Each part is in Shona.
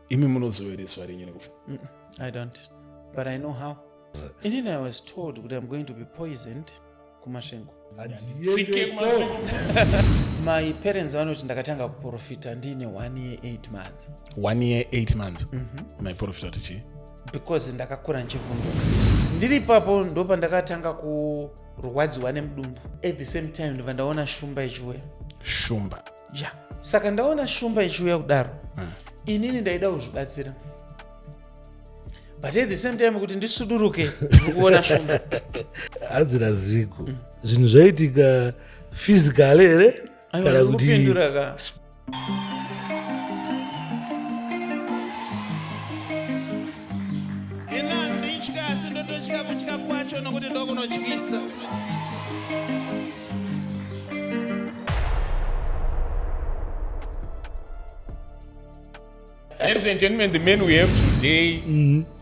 Imi munoziva here zuva renyu rekufa? I don't, but I know how. Inini I was told kuti I'm going to be poisoned kuMasvingo. Tsike kuMasvingo. My parents vanoti ndakatanga kuprofita ndiine 1 year 8 months. 1 year 8 months? Maiprofita kuti chii? Because ndakakura ndichivhunduka. Ndiri ipapo ndopandakatanga kurwadziwa nemudumbu. At the same time ndobva ndaona shumba ichiuya. Shumba? Ya. Saka ndaona shumba ichiuya kudaro. Inini ndaida kuzvibatsira. But at the same time kuti ndisuduruke ndiri kuona shumba. Hanzi naZigo, zvinhu zvaitika physically here? Aiwa, Kana ndiri kuti kupindura ka. Ina nditya asi ndototya kutya kwacho nokuti ndokunotyisa. Ladies and gentlemen, the man we have today,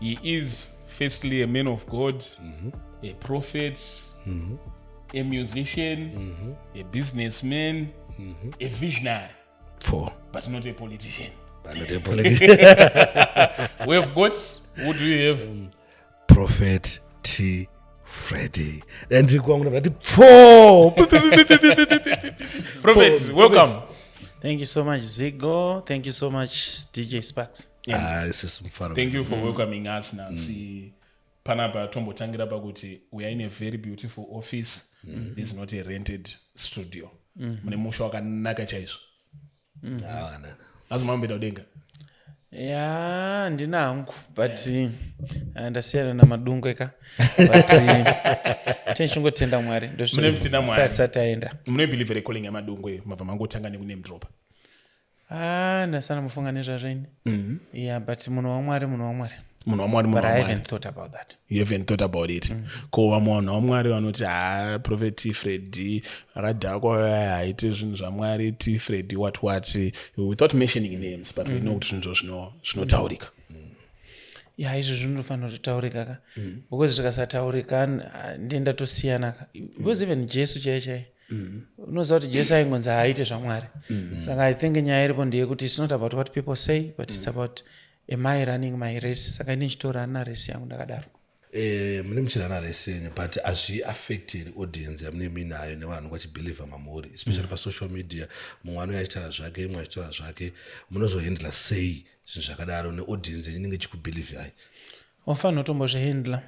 he is firstly a man of God, a prophet, a musician, a businessman, a visionary, Four. but not a politician. But not a politician. We have got, who do we have? Prophet T. Freddy. And kwangu ndati four. Prophet, Four. welcome. Thank you so much, Zigo. Thank you so much, DJ Sparks. Ah, isusu mufaro. Thank you for welcoming us, Nancy. Panapa tombotangira pakuti we are in a very beautiful office. This is not a rented studio. Mune musha wakanaka chaizvo. Ah, naka. Azi mamboenda kudenga? Ya, ndina hangu, but ndasiyana namadungwe ka, but tichingotenda Mwari. Mune kutenda Mwari. Ndosati taenda. Munobelieve here calling yaMadungwe? Mabva mangotanga nekuname drop. Ah, ndasana mufunga nezvazvo ini. Yeah, but munhu waMwari, munhu waMwari. Munhu waMwari, munhu But I waMwari. haven't thought about that. You haven't thought about it. Ko vamwe vanhu vaMwari vanoti, ha, Prophet T Freddy akadhakwa, haite zvinhu zvaMwari, T Freddy what what, without mentioning names, but we know kuti zvinhu zvinotaurika. Ya, izvo zvinofanira kutotaurika ka, because zvikasataurika ndiye ndatosiyana ka, because even Jesu chaiye chaiye, unoziva kuti Jesu aingonzi haaite zvaMwari. Saka I think nyaya iripo ndeyekuti it's not about what people say, but it's about am I running my race. Saka ini ndichitorana race yangu ndakadaro. Mune muchirana race yenyu, but hazviaffecti here audience yamune muinayo nevanhu vanenge vachibelieva mamuri, especially pasocial media? Mumwe anouya achitaura zvake, mumwe achitaura zvake. Munozohandla sei zvinhu zvakadaro neaudience yenyu inenge ichikubelievai? Wafanira kutombozvihandla.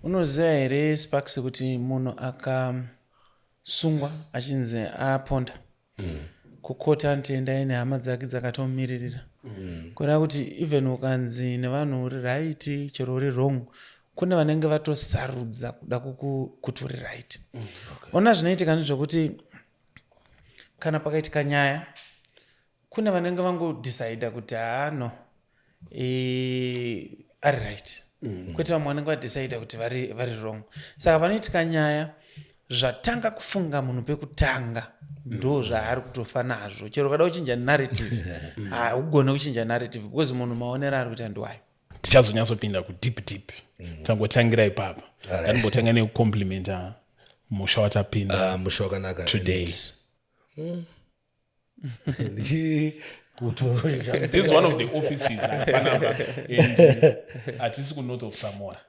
Unoziva here, Sparks, kuti munhu akasungwa achinzi aponda, kukota anotoenda aine hama dzake dzakatomumiririra? Kureva kuti even ukanzi nevanhu uri right, chero uri wrong, kune vanenge vatosarudza kuda kuti uri right. Ona, zvinoitika ndezvekuti kana pakaitika nyaya, kune vanenge vangodecida kuti haa, no, ari right, kwete vamwe vanenge vadecida kuti vari wrong. Saka panoitika nyaya, zvatanga kufunga munhu pekutanga ndo zvaari kutofa nazvo. Chero ukada kuchinja narrative, haugone kuchinja narrative, because munhu maonero ari kuita ndiwayo. Tichazonyatsopinda kudeep deep. Tangotangira ipapa. Ngatimbotanga nekucomplimenta musha watapinda. Ah, musha wakanaka. Today. Ndichi This is one of the offices panapa, and hatisi kunorth of Samora,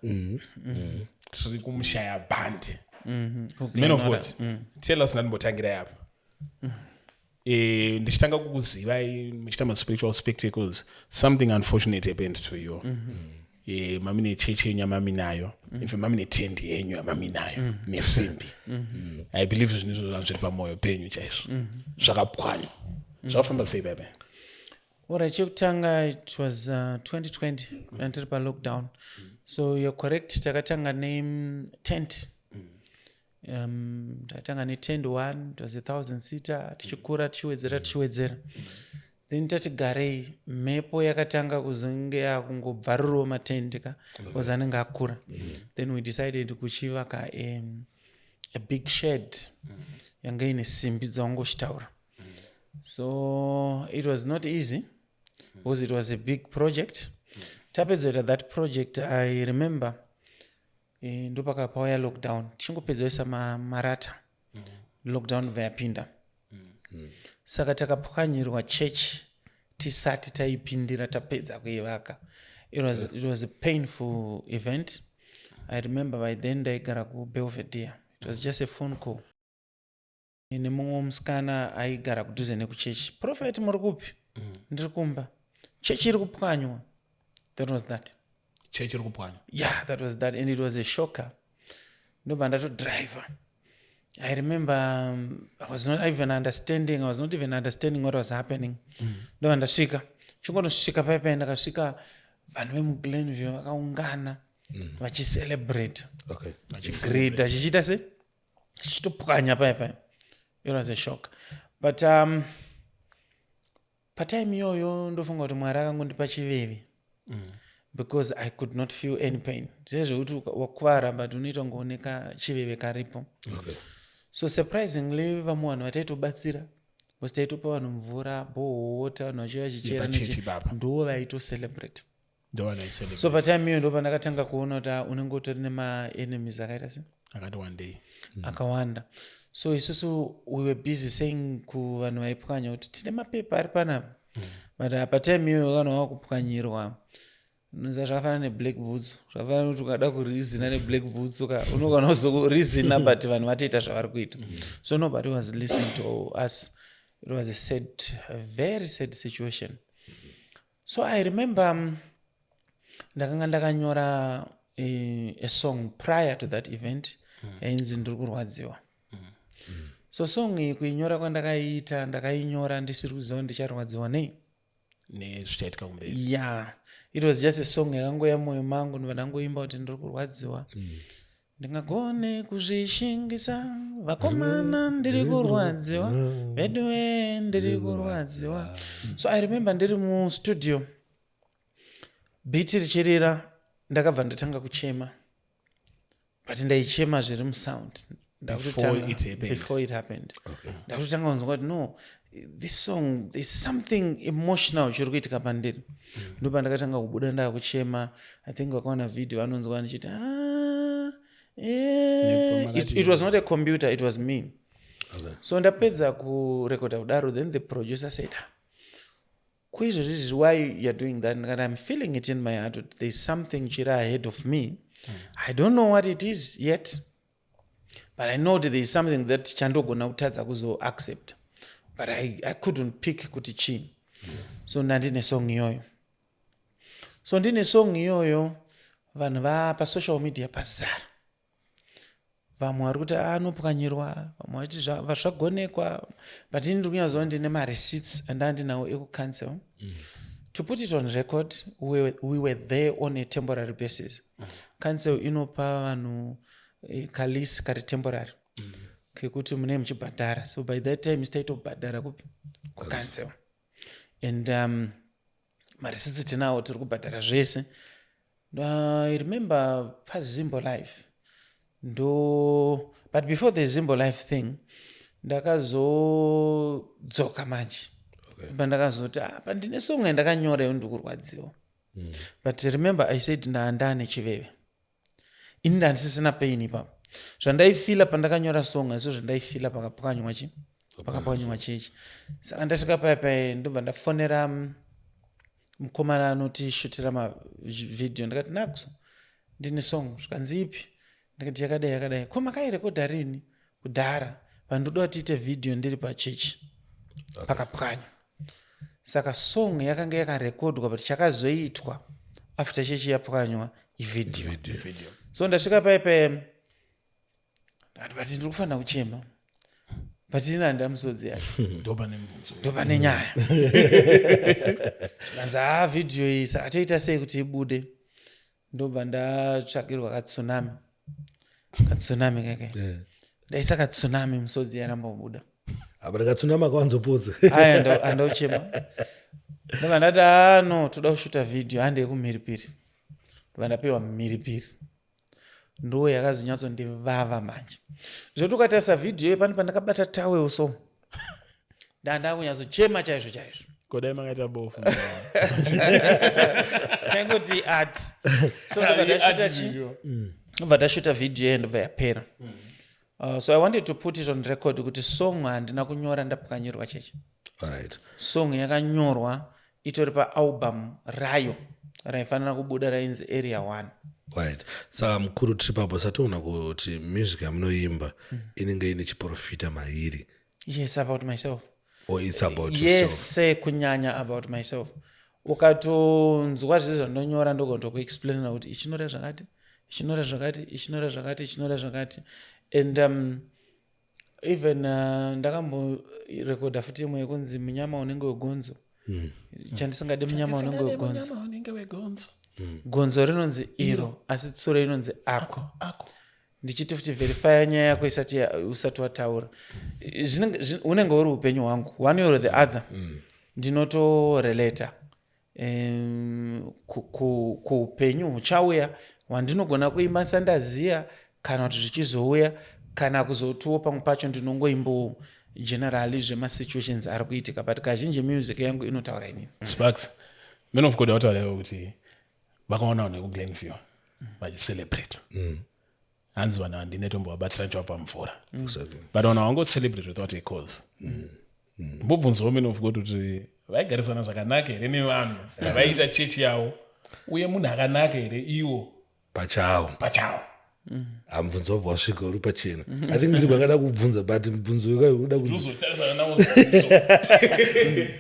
tiri kumushaya bhandi. Man of God, tell us. Ndandimbotangira yapa. Ndichitanga kukuzivai muchiita maspiritual spectacles, something unfortunate happened to you. Mamine chechi yenyu yamaminayo, infe mamine tendi yenyu yamaminayo nesimbi. I believe zvinhu izvo zvanga zviri pamwoyo penyu chaizvo. Zvakapwanywa. Zvakafamba sei baibai? Alright, chekutanga, it was 2020 kana tiri palockdown. So you're correct, takatanga netent. Takatanga netent one, it was a 1000 seater, tichikura, tichiwedzera, tichiwedzera. Then tati garei, mhepo yakatanga kuzonge yakungobvarurawo matendi ka, because anenge akura. Then we decided kuchivaka a big shed yanga ine simbi dzaungochitaura. So it was not easy because it was a big project. Tapedza kuita that project, I remember, ndopakapauya lockdown. Tichingopedza kuisa marata, lockdown bva yapinda. Saka takapwanyirwa church. Tisati taipindira, tapedza kuivaka. It was a painful event. I remember by then ndaigara kuBelvedere. It was just a phone call nemumwe musikana aigara kudhuze nekuchechi: "Prophet, muri kupi?" "Ndiri kumba, chechi iri kupwanywa." That was that. Chechi iri kupwanywa. Yeah, that was that, and it was a shocker. Ndobva ndatodriver. I remember I was not even understanding, I was not even understanding what was happening. Ndobva ndasvika, chingondosvika paipai, ndakasvika vanhu vemuGlenview vakaungana vachicelebrate. Grader chichiita se chichitopwanya paipai. It was a shock, but patime iyoyo ndofunga kuti Mwari akangondipa chiveve because I could not feel any pain. Zvezvekuti wakuvara but unoita kungooneka chiveve karipo. So surprisingly, vamwe vanhu vataitobatsira, because taitopa vanhu mvura, borehole water, vanhu vachiva vachichera. Nepachechi baba. Ndo vaitocelebrate. Ndovanaicelebrate. So patime iyoyo ndo pandakatanga kuona kuti, ah, unenge utori nemaenemies akaita se akati one day. Akawanda. So isusu we were busy saying kuvanhu vaipwanya kuti tine mapepa ari panapa, but patime iyoyo kana wakupwanyirwa, unoziva zvakafanana neblack boots, zvakafanana kuti ukada kureasona neblack boots ka, unogona kuzoreasona, but vanhu vatoita zvavari kuita. So nobody was listening to us. It was a very sad situation. So I remember ndakanga ndakanyora a song prior to that event yainzi "Ndiri Kurwadziwa". So song iyi, kuinyora kwandakaiita, ndakainyora ndisiri kuziva kuti ndicharwadziwa nei nezvichaitika kumberi. Yeah, it was just a song yakangoya mumwoyo mangu, ndobva ndangoimba kuti ndiri kurwadziwa, ndingagone kuzvishingisa, vakomana, ndiri kurwadziwa veduwe, ndiri kurwadziwa. So I remember ndiri mustudio, beat richirira, ndakabva ndatanga kuchema, but ndaichema zviri musound. Before it happened. Before it happened. Ndakutotanga kunzwa kuti no, this song, there's something emotional chiri kuitika pandiri. Ndo pandakatanga kubuda ndakuchema. I think vakaona video vanonzwa ndichiti, "Ah, eh." It was not a computer, it was me. So ndapedza kurekodha kudaro, then the producer said, "Ah, kuizvozvizvi, why you are doing that?" Ndikati, "I'm feeling it in my heart that there's something chiri ahead of me. I don't know what it is yet, but I know that there is something that chandogona kutadza kuzoaccept." But I couldn't pick kuti chii. So ndandine song iyoyo. So ndine song iyoyo, vanhu vapasocial media pazara, vamwe vari kuti anopwanyirwa, vamwe vachiti zvagonekwa, but ini ndiri kunyatsoona ndine mareceipts andandinawo ekucouncil. To put it on record, we were there on a temporary basis. Council inopa vanhu kalease kari temporary kekuti munee muchibhadhara. So by that time taitobhadhara kupi? Kucouncil. And mareceipts tinawo, tiri kubhadhara zvese. I remember paZimbo Life ndo, but before the Zimbo Life thing, ndakazodzoka manje. Pandakazoti, ah, pandine song yandakanyora iyo, ndikurwadziwa. But remember I said ndaandane chiveve, ini ndandisisina pain ipapo. Zvandaifeela pandakanyora song asi zvandaifeela pakapwanywa chi pakapwanywa chechi. Saka ndasvika paya paya, ndobva ndafonera mukomana anotishutira mavhidhiyo. Ndikati, "Naxo, ndine song." Zvikanzi, "Ipi?" Ndikati, "Yakadai yakadai." "Ko makairekodha rini?" "Kudhara." "Pandoda kuti tiite vhidhiyo ndiri pachechi pakapwanywa." Saka song yakanga yakarekodwa, but chakazoitwa after chechi yapwanywa ivhidhiyo. Video. So ndasvika paipai, ndikati, "But ndiri kufanira kuchema, but ini handina musodzi yacho." Ndopane mubvunzo. Ndopane nyaya. Zvikanzi, "Ha, vhidhiyo iyi saka toita sei kuti ibude?" Ndobva ndatsvakirwa katsunami, katsunami keke. Ndaisa katsunami, musodzi yaramba kubuda. Apa ndikatsunama akawanzopodza. Aya, handauchema. Ndobva ndati, "A, no, toda kushuta vhidhiyo, handei kumhiripiri." Ndobva ndapiwa mhiripiri, ndo yakazonyatsondivava manje, zvoti ukatarisa vhidhiyo iyi, pane pandakabata towel, so ndanda kunyatsochema chaizvo chaizvo. Kodai makaita bofu. Taingoti art. So ndobva ndashuta chi, ndobva ndashuta vhidhiyo iyo, ndobva yapera. So I wanted to put it on record kuti song handina kunyora ndapwanyirwa chechi. Song yakanyorwa. Itori paalbum rayo raifanira kubuda rainzi Area One. Right, saka mukuru, tiri papo, satoona kuti music yamunoimba inenge ine chiprofita mairi. Yes, about myself. Or it's about yourself? Yes, kunyanya about myself. Ukatonzwa zvese zvandonyora, ndogontokuexplainira kuti ichinoreva zvakati, ichinoreva zvakati, ichinoreva zvakati, ichinoreva zvakati. And even ndakamborekodha futi imwe yekunzi "Munyama Unenge Wegonzo". Chandisingade munyama unenge wegonzo. Munyama unenge wegonzo. Gonzo rinonzi iro, asi tsuro inonzi ako. Ako. Ndichiti futi verifya nyaya yako isati usati wataura. Unenge uri upenyu hwangu one way or the other. Ndinotorelata kuupenyu huchauya hwandinogona kuimba sandaziya, kana kuti zvichizouya, kana kuzotiwo pamwe pacho ndinongoimbawo generally zvemasituations ari kuitika, but kazhinji music yangu inotaura inini. Sparks, man of God, wataura kuti vakaona vanhu vekuGlenview vachicelebrate. Hanzi vanhu handine tombovabatsira ndichivapa mvura, but vanhu havangocelebrate without a cause. Mbobvunzawo man of God kuti vaigarisana zvakanaka here nevanhu vaiita chechi yavo, uye munhu akanaka here iwo pachavo? Pachavo. Hamubvunzo wabva wasvika uri pachena. I think ndiri kwangada kubvunza, but mubvunzo wekayo unoda kuti uzotarisana nawo ziso.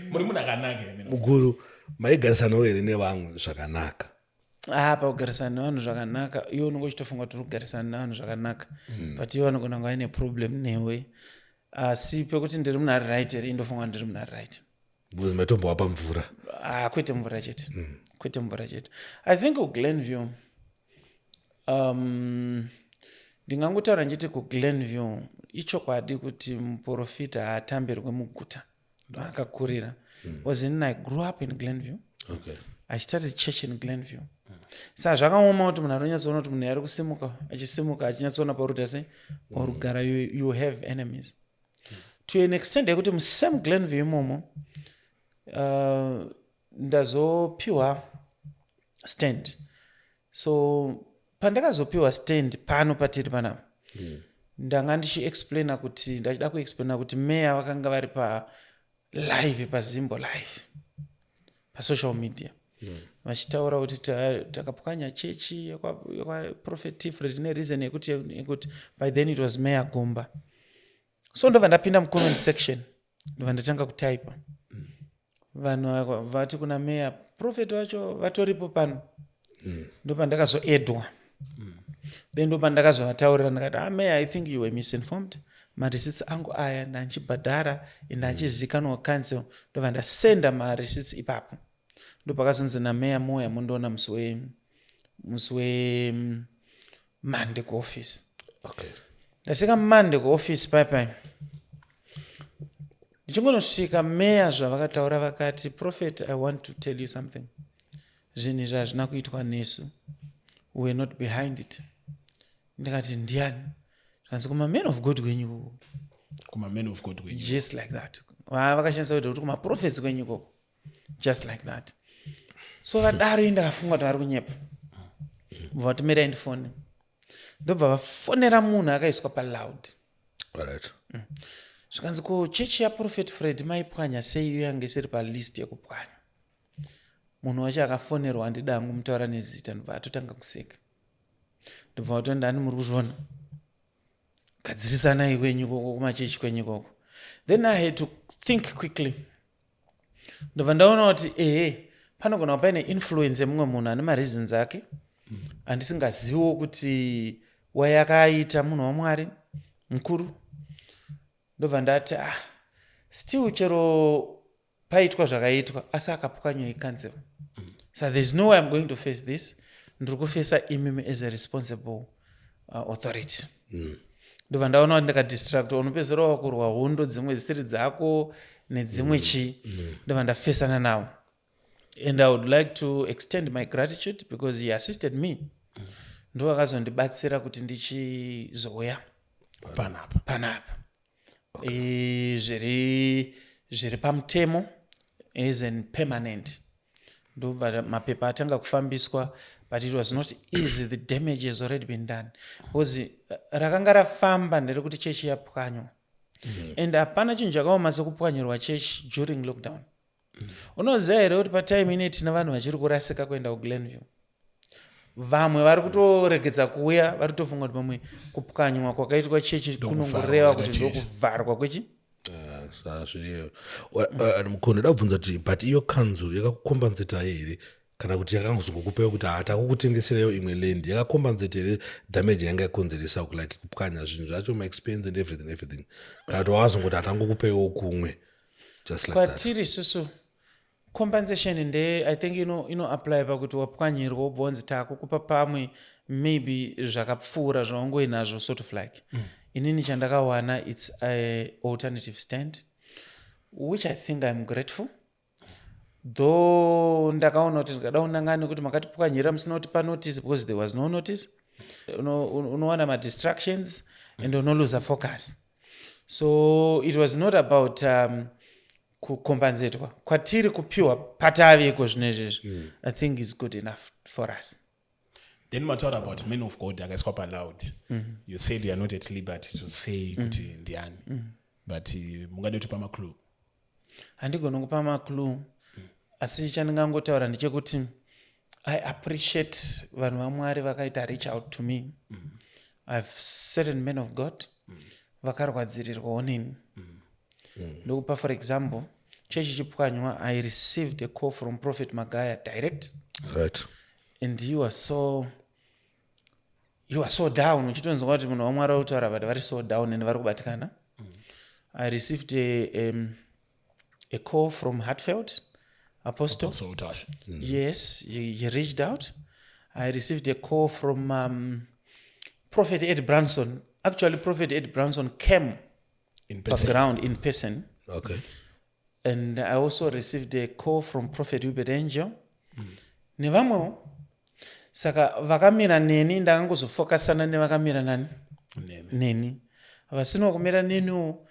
Muri munhu akanaka here, man of God? Mukuru, maigarisanawo here nevamwe zvakanaka? Ah, pakugarisana nevanhu zvakanaka, iwe unenge uchitofunga kuti uri kugarisana nevanhu zvakanaka, but iwe vanogona kunge vaine problem newe. Asi pekuti ndiri munhu ari right here, indofunga kuti ndiri munhu ari right. Because maitombowapa mvura. Ah, kwete mvura chete, kwete mvura chete. I think kuGlenview, ndingangotaura ndichiti kuGlenview, ichokwadi kuti muprofita haatambirwe muguta maakakurira, because inini I grew up in Glenview. I started church in Glenview. Saka zvakaoma kuti munhu aronyatsoona kuti munhu ari kusimuka, achisimuka, achinyatsoona pauri kuita sei, pauri kugara. You have enemies to an extent yekuti musame Glenview imomo, ndazopiwa stand. So pandakazopiwa stand pano patiri panapa, ndanga ndichiexplaina kuti ndachida kuexplaina kuti meya vakanga vari palive, paZimbo Live, pasocial media, vachitaura kuti takapwanya chechi yekwaProphet Fred nereason yekuti by then it was Mayor Gomba. So ndobva ndapinda mucomment section, ndobva ndatanga kutaipa. Vanhu vati kuna meya, prophet wacho vatoripo pano. Ndopandakazoedwa. Then ndopandakazovataurira, ndakati, "Ah, mayor, I think you were misinformed. Mareceipts angu aya, ndanchibhadhara, ndanchizikanwa council." Ndobva ndasenda mareceipts ipapo. Ndopakazonzi nameya, "Moya mundoona musi weMonday kuoffice." Ndasvika Monday kuoffice pai, ndichingonosvika, meya zvavakataura, vakati, "Prophet, I want to tell you something. Zvinhu izvi hazvina kuitwa nesu. We were not behind it." Ndikati, "Ndiani?" Zvanzi, "Kumamen of God kwenyu ikoko." Kumamen of God kwenyu. Just like that. Vakashandisa kuti kumaprophets kwenyu ikoko, just like that. So vadaro, ii ndakafunga kuti vari kunyepa. Bva vati, "Mirai ndifone." Ndobva vafonera munhu akaiswa paloud. Zvikanzi, "Ko chechi yaProphet Fred maipwanya sei, iyo yange isiri palist yekupwanya?" Munhu wacho akafonerwa, handida hangu mutaura nezita, ndobva atotanga kuseka. Ndobva vato, "Ndani, muri kuzviona, gadzirisanai kwenyu ikoko, kumachechi kwenyu ikoko." Then I had to think quickly. Ndobva ndaona kuti ehe, panogona kuva paine influence yemumwe munhu ane mareasons ake handisingaziviwo kuti wayakaita, munhu waMwari mukuru. Ndobva ndati, "Ah, still chero paitwa zvakaitwa, asi akapwanywa icouncil, so there is no way I'm going to face this. Ndiri kufesa imimi as a responsible authority." Ndobva ndaona kuti ndikadistract, unopedzisira wakurwa hondo dzimwe dzisiri dzako nedzimwe chii. Ndobva ndafesana navo, and I would like to extend my gratitude because he assisted me. Ndo vakazondibatsira kuti ndichizouya panapa. Panapa. Zviri pamutemo as an permanent. Ndobva mapepa atanga kufambiswa, but it was not easy. The damage has already been done because rakanga rafamba nderekuti chechi yapwanywa, and hapana chinhu chakaoma sekupwanyirwa chechi during lockdown. Unoziva here kuti patime ine tina vanhu vachiri kurasika kuenda kuGlenview? Vamwe vari kutoregedza kuuya, vari kutofunga kuti pamwe kupwanywa kwakaitwa chechi kunongoreva kuti ndokuvharwa kwechi. Ah, zviriyo. Mukhondo, da kubvunza kuti, but iyo kanzuru yakakukombanzetai here, kana kuti yakangozongokupai kuti ha, takukutengesereyo imwe land? Yakacompensate here damage yanga yakonzeresa, like kupwanya zvinhu zvacho, maexpense and everything, everything, kana kuti wakazongoti hatangokupaiwo kumwe, just like that? Kwatiri isusu compensation nde, I think ino apply pakuti wapwanyirwa, wobva wanzi takukupa pamwe maybe zvakapfuura zvawangoinazvo, sort of like. Inini chandakawana, it's a alternative stand, which I think I'm grateful, though ndakaona kuti ndikada kunangana nekuti makatipwanyira musina kutipa notice, because there was no notice. Unowana madistractions and unoluza focus. So it was not about kukombanzetwa kwatiri. Kupiwa pataveko zvino izvezvi, I think is good enough for us. Then mataura about men of God akaiswa paloud. You said you are not at liberty to say kuti ndiani, but mungade kutipa maclue? Handigoni kupa maclue, asi chandingangotaura ndechekuti I appreciate vanhu vaMwari vakaita reach out to me. I've certain men of God vakarwadzirirwawo neni. Ndokupa for example, chechi chipwanywa, I received a call from Prophet Magaya direct and he was so down, uchitonzwa kuti munhu waMwari ari kutaura, but vari so down and vari kubatikana. I received a call from Hartfield Apostle. So Utasha. Yes, he reached out. I received a call from Prophet Ed Branson. Actually, Prophet Ed Branson came in person. Background in person. And I also received a call from Prophet Hubert Angel nevamwewo. Saka vakamira neni, ndakangozofokasana nevakamira nani. Nemi. Neni. Vasina kumira neniwo,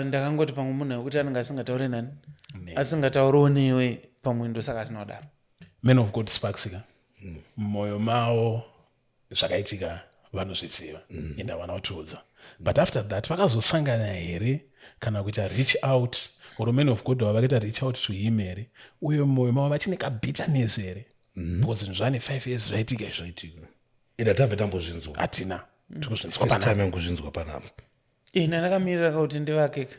ndakangoti pamwe munhu wekuti anenge asingatauri nani. Nemi. Asingatauriwo newe pamwe, ndosaka asina kudaro. Men of God Sparks ka, mumwoyo mavo zvakaitika vanozviziva ende havana kutiudza, but after that vakazosangana here kana kuita reach out, or man of God vakaita reach out to him here, uye mumwoyo mavo vachine kabitterness here? Because zvinhu zvane 5 years zvaitika izvo. Zvaitika, ende hatabve tambozvinzwa. Hatina, tikuzvinzwa First panapa. Time yangozvinzwa panapa. Ina ndakamirira kuti ndivakeka,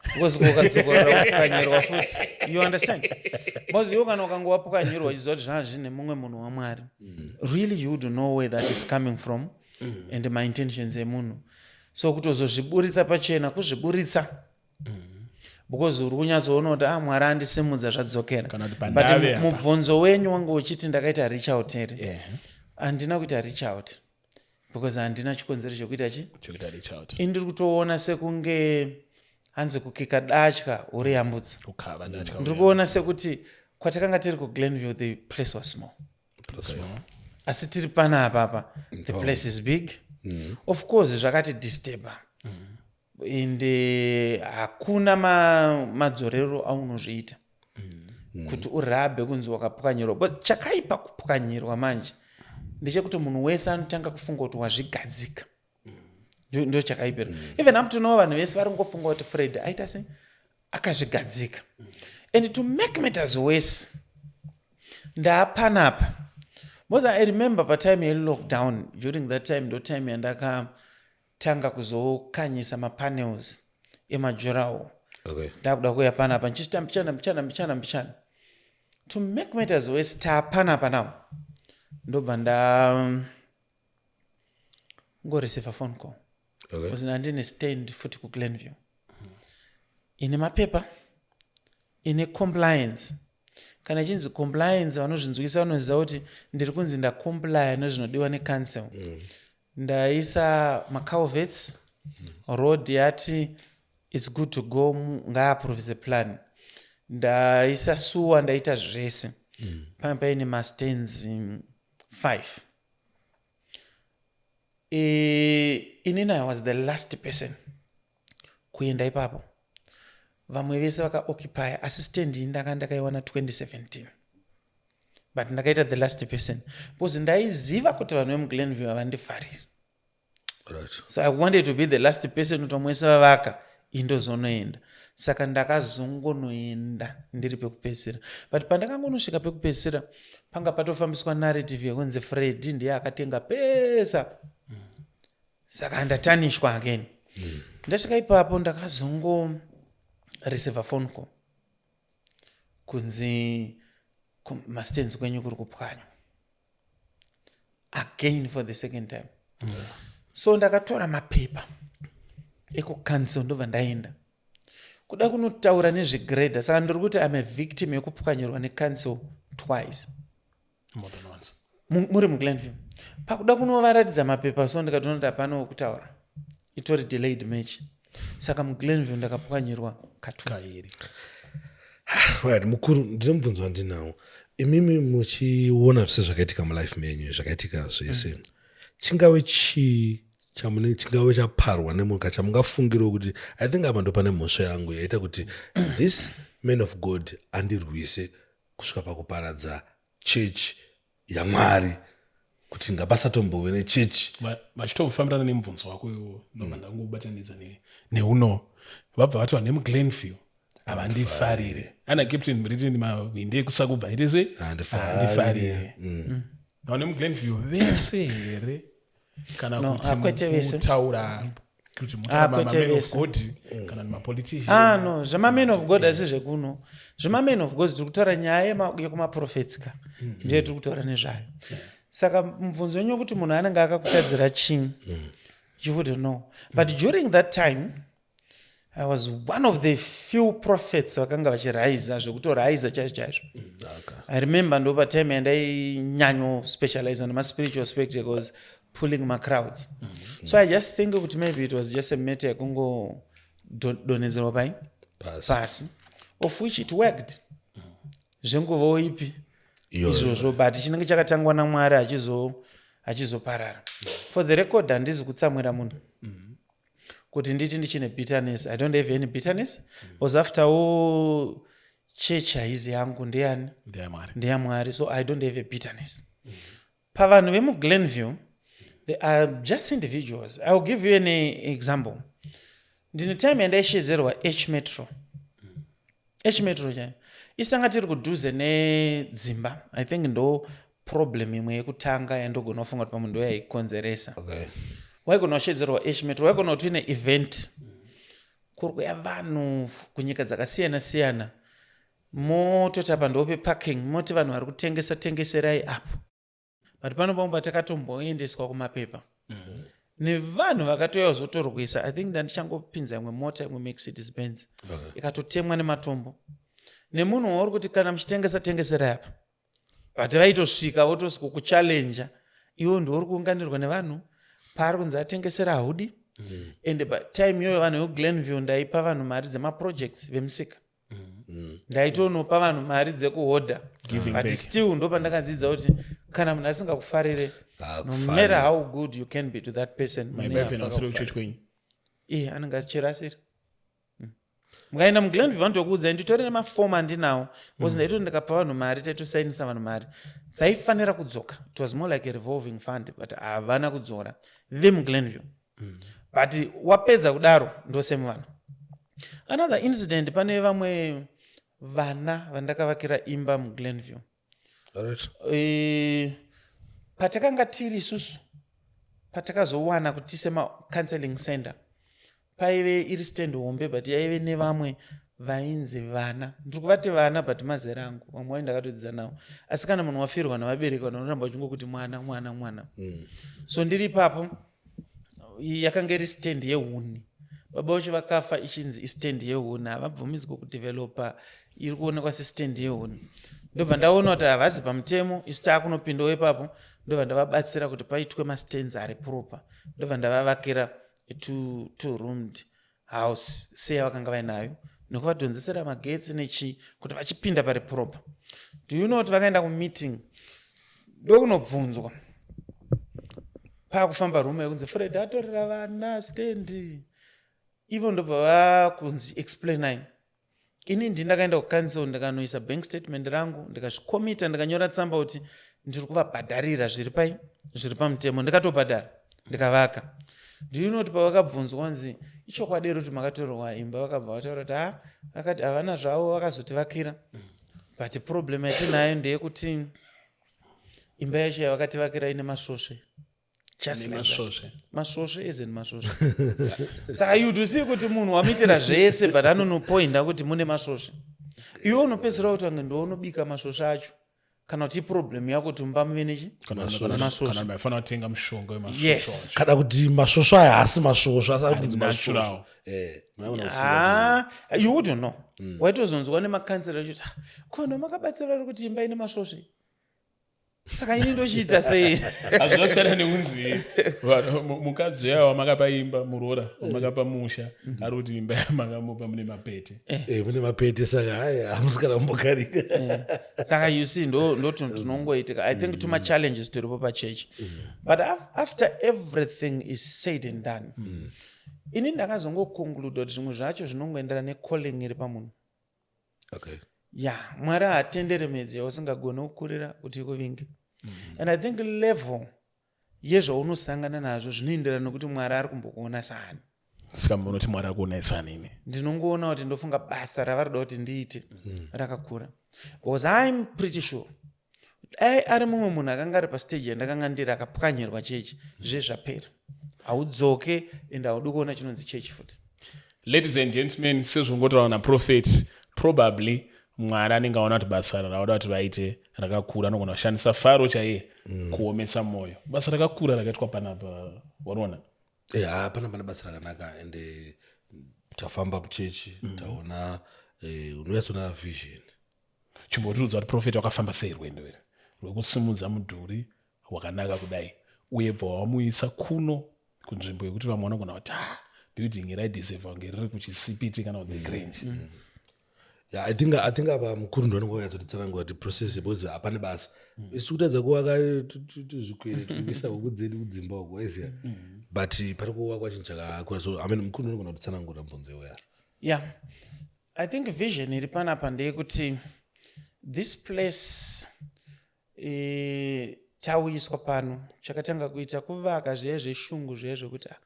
because ukadzokorora kupwanyirwa futi, you understand? Because iwe kana ukanga wapwanyirwa uchiziva kuti zvanga zvine mumwe munhu waMwari, really you would know where that is coming from and my intentions emunhu. So kutozozviburitsa pachena, kuzviburitsa, because uri kunyatsoona kuti, ah, Mwari andisimudza, zvadzokera. Kana kuti But pandave apa. Mubvunzo wenyu wanga uchiti ndakaita reach out here? Yeah. Handina kuita reach out because handina chikonzero chekuita chi Chokuita reach out. Ini ndiri kutoona sekunge hanzi kukika datya uri yambutsa. Kukava datya. Ndiri kuona sekuti kwatakanga tiri kuGlenview, the place was small, asi tiri panapa apa, the place is big. Of course zvakati disturba, ende hakuna madzorero aunozviita kuti urabhe kunzi wakapwanyirwa. But chakaipa kupwanyirwa manje ndechekuti munhu wese anotanga kufunga kuti wazvigadzika. Ndo chakaipira. Even up to now vanhu vese vari kungofunga kuti Fred aita sei, akazvigadzika. And to make matters worse, ndaapanapa because I remember patime yelockdown, during that time ndo time yandakatanga kuzokanyisa mapanels emadurawall. Ndakuda kuuya panapa ndichiita mbichana, mbichana, mbichana, mbichana. To make matters worse, taapanapa now, ndobva nda ngoreceiva phone call because ndandine stand futi kuGlenview ine mapepa, ine compliance. Kana ichinzi compliance, vanozvinzwisa vanoziva kuti ndiri kunzi ndacomplya nezvinodiwa necouncil. Ndaisa maculverts, road yati it's good to go, ngaaprovise plan. Ndaisa sewer, ndaita zvese. Panga paine mastands 5. Inini I was the last person kuenda ipapo. Vamwe vese vakaoccupy, asi stand iyi ndanga ndakaiwana 2017, but ndakaita the last person because ndaiziva kuti vanhu vemuGlenview havandifariri. So I wanted to be the last person kuti vamwe vese vavaka, indozonoenda. Saka ndakazongonoenda ndiri pekupedzisira, but pandakangonosvika pekupedzisira, panga patofambiswa narrative yekunzi Freddy ndiye akatenga pesa. Saka ndatanishwa again. Ndasvika ipapo, ndakazongo receive phone call kunzi mastands kwenyu kuri kupwanywa again for the second time. So ndakatora mapepa ekucouncil, ndobva ndaenda kuda kunotaura nezvegrader. Saka ndiri kuti I'm a victim yekupwanyirwa necouncil twice. More than once. Muri muGlenview, pakuda kunovaratidza mapepa, so ndikatoona kuti hapana wekutaura, itori delayed match. Saka muGlenview ndakapwanyirwa katu. Kairi. Right, mukuru, ndine mubvunzo wandinawo. Imimi muchiona zvese zvakaitika mulife menyu, zvakaitika zvese, chingave chii chamune, chingave chaparwa nemuka, chamungafungirawo kuti I think apa ndo pane mhosva yangu yaita kuti this man of God andirwise kusvika pakuparadza chechi yaMwari, kuti ngapasatombove nechechi? Vachitofambirana nemubvunzo wako iwo, ndobva ndangobatanidza neuno vabva vati vanhu vemuGlenview havandifarire. Ana Captain Britain, mahwindi ekusakubva ite sei? Handifarire. Handifarire. Vanhu vemuGlenview vese here, kana No, kuti hakwete vese. mutaura kuti Hakwete mutaura vese. of God kana nemapolitician? Ah, no, zvemamen of God asi zvekuno, zvemamen of God tiri kutaura nyaya yekumaprofets ka, ndiyo tiri kutaura nezvayo. Saka mubvunzo wenyu wekuti munhu anenge akakutadzira chii, you wouldn't know. But during that time I was one of the few prophets vakanga vachiraisa, zvekutoraisa chaizvo chaizvo. I remember ndo patime yandainyanyo-specialize nemaspiritual spectacles, pulling macrowds. So I just think kuti maybe it was just a matter yekungodonhedzerwa pai pasi. Pasi, of which it worked zvenguvawo ipi Iyoyo. izvozvo, but chinenge chakatangwa naMwari hachizoparara. For the record, handizi kutsamwira munhu kuti nditi ndichine bitterness. I don't have any bitterness because after all, church haizi yangu, ndeyani? NdeyaMwari. NdeyaMwari. So I don't have a bitterness. Pavanhu vemuGlenview, they are just individuals. I will give you an example. Ndine time yandaishedzerwa H Metro, H Metro chaiyo. Isi tanga tiri kudhuze nedzimba. I think ndo problem imwe yekutanga yandogona kufunga kuti pamwe ndo yaikonzeresa. Waigona kushedzerwa H Metro, waigona kuti uine event, kuri kuya vanhu kunyika dzakasiyana siyana, mototi apa ndope parking, moti vanhu vari kutengesa, tengeserai apo. But pano pamwe patakatomboendeswa kumapepa nevanhu vakatouya kuzotorwisa, I think ndandichangopinza imwe mota, imwe Mercedes Benz, ikatotemwa nematombo nemunhu wauri kuti kana muchitengesa, tengeserai apa. But vaitosvika votosvika kuchallenja iwo, ndouri kuunganirwa nevanhu paari kunzi atengesera haudi. And patime iyoyo vanhu vekuGlenview, ndaipa vanhu mari dzemaprojects vemusika, ndaitonopa vanhu mari dzekuhodha. Giving But back. still ndo pandakadzidza kuti kana munhu asingakufarire, no Haakufarire. matter how good you can be to that person, munhu Maibva iye asiri kuchechi kwenyu. Iye anenge achera asiri. Mukaenda muGlenview vanotokuudzai, nditori nemafomu andinawo, because ndaitoti ndikapa vanhu mari, taitosainisa vanhu mari dzaifanira kudzoka. It was more like a revolving fund, but havana kudzora vemuGlenview. But wapedza kudaro, ndosame vanhu. Another incident, pane vamwe vana vandakavakira imba muGlenview. Patakanga tiri isusu, patakazowana kuti tiise macounseling center, paive iri stand hombe, but yaive nevamwe vainzi vana. Ndiri kuvati vana, but mazera angu, vamwe vai ndakatodzidza navo. Asi kana munhu wafirwa navabereki, vanhu vanoramba vachingokuti mwana, mwana, mwana. So ndiri ipapo, yakanga iri stand yehuni. Baba vacho vakafa ichinzi istand yehuni, havabvumidzwa kudevelopa, iri kuonekwa sestand yehuni. Ndobva ndaona kuti havazi pamutemo, isu taakunopindawo ipapo. Ndobva ndavabatsira kuti paitwe mastands ari proper, ndobva ndavavakira two roomed house seyavakanga vainayo, nekuvadhonzesera magetsi nechii kuti vachipinda pari proper. Do you know kuti vakaenda kumeeting, ndokunobvunzwa, paakufamba rumour yekunzi Fred atorera vana stand? Ivo ndobva vakunzi, "Explainai." Ini ndi ndakaenda kucouncil, ndikanoisa bank statement rangu, ndikazvikomita, ndikanyora tsamba kuti ndiri kuvabhadharira zviri pai, zviri pamutemo. Ndikatobhadhara, ndikavaka. Do you know kuti pavakabvunzwa kunzi Ichokwadi here kuti makatorerwa imba? Vakabva vataura kuti ha, vakati havana zvavo, vakazotivakira, but problem yatinayo ndeyekuti imba yacho yavakativakira ine masvosve. Just like that. Nemasvosve. Masvosve as in masvosve. Saka you see kuti munhu wamuitira zvese, but anonopoinda kuti mune masvosve. Iwe unopedzisira kuti ange ndounobika masvosve acho, kana kuti iproblem yako kuti mumba muve nechi Nemasvosve. Kana maifanira kutenga mushonga wemasvosve Yes. wacho. Kana kuti masvosvo aya haasi masvosvo, asi ari kunzi natural. masvosvo. Munaona kufunga. Ah, you wouldn't know. Waitozonzwa nemakansela achiti, "Ah, kono makabatsira ri kuti imba ine masvosve, saka ini ndochiita sei?" Hazvina kusiyana nekunzi mukadzi uya wamakapa imba, muroora wamakapa musha, ari kuti imba yamakamupa mune mapete. Mune mapete, saka hai, hamusi kana kumbogarika. Saka you see, ndo tunhu tunongoitika. I think tuma challenges turipo pachechi, but after everything is said and done, ini ndakazongoconcluda kuti zvimwe zvacho zvinongoenderana necalling iri pamunhu. Ya, Mwari haatendere midzi yausingagoni kukurira kuti ikuvinge. And I think level yezvaunosangana nazvo zvinoenderana nekuti Mwari ari kumbokuona saani. Saka munoti Mwari akuonai ini? Ndinongoona kuti ndofunga basa ravari kuda kuti ndiite rakakura, because I'm pretty sure dai ari mumwe munhu akanga ari pastage yandakanga ndiri, akapwanyirwa chechi, zvezvapera, haudzoke and haudi kuona chinonzi chechi futi. Ladies and gentlemen, sezvongotaura naprophet, probably Mwari anenge aona kuti basa rauda kuti vaite rakakura, anogona kushandisa Faro chaiye kuomesa mwoyo. Basa rakakura rakaitwa panapa, wariona? Ha, pana basa rakanaka, ende tafamba muchechi, taona, unonyatsoona vision. Chimbotiudza kuti prophet wakafamba sei rwendo iri rwekusimudza mudhuri wakanaka kudai, uye bva wamuisa kuno kunzvimbo yekuti vamwe vanogona kuti, ah, building iri aideserva kunge riri kuChisipiti kana kuti The Grange. Yeah, I think apa mukuru ndo anenge wakanyatsotsitsanangura kuti process, because hapane basa. Isu kutadza kuvaka zvikwere, tikuisa huku dzedu kudzimba uko, waiziya, but pari kuvakwa chinhu chakakura. So I mean, mukuru ndonogona kutitsanangura mubvunzo iwoya. Yeah, I think vision iri panapa ndeyekuti this place, tauyiswa pano, chakatanga kuita kuvaka zviya zveshungu, zviya zvekuti, ah,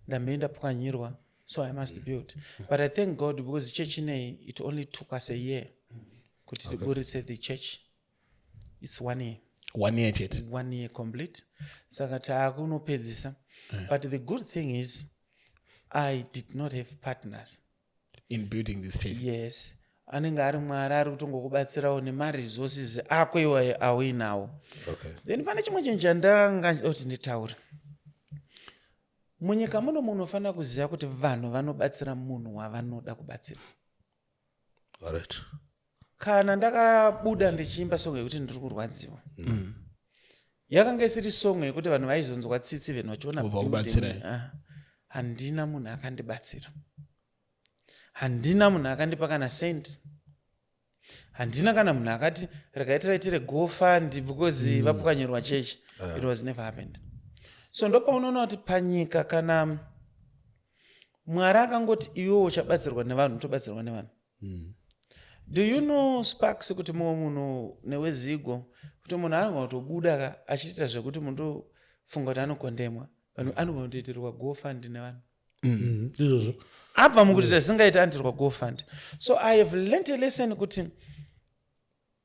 ndambe ndapwanyirwa, so I must build. But I thank God because chechi inei, it only took us a year kuti tiburitse the church. It's one year. One year chete? One year complete. Saka taakunopedzisa, but the good thing is I did not have partners in building this church. Yes, anenge ari Mwari ari kutongokubatsirawo nemaresources ako iwayo auinawo. Then pane chimwe chinhu chandanga kuti nditaure. Munyika muno munofanira kuziva kuti vanhu vanobatsira munhu wavanoda kubatsira. Kana ndakabuda ndichiimba song yekuti ndiri kurwadziwa, yakanga isiri song yekuti vanhu vaizonzwa tsitsi, vanhu vachiona Vobva building. kubatsirai. Ah, handina munhu akandibatsira, handina munhu akandipa kana cent, handina kana munhu akati regai tiraitire GoFund because vapwanyirwa chechi. It was never happened. So ndopaunoona kuti panyika kana Mwari akangoti iwewo uchabatsirwa nevanhu, utobatsirwa nevanhu. Do you know, Sparks, kuti mumwe munhu newezigo, kuti munhu anogona kutobuda ka achiita zvekuti mundofunga kuti anokondemwa, vanhu anogona kutoitirwa GoFund nevanhu? Ndizvozvo. Abva mukutoita zvisingaiti, anoitirwa GoFund. So I have learnt a lesson kuti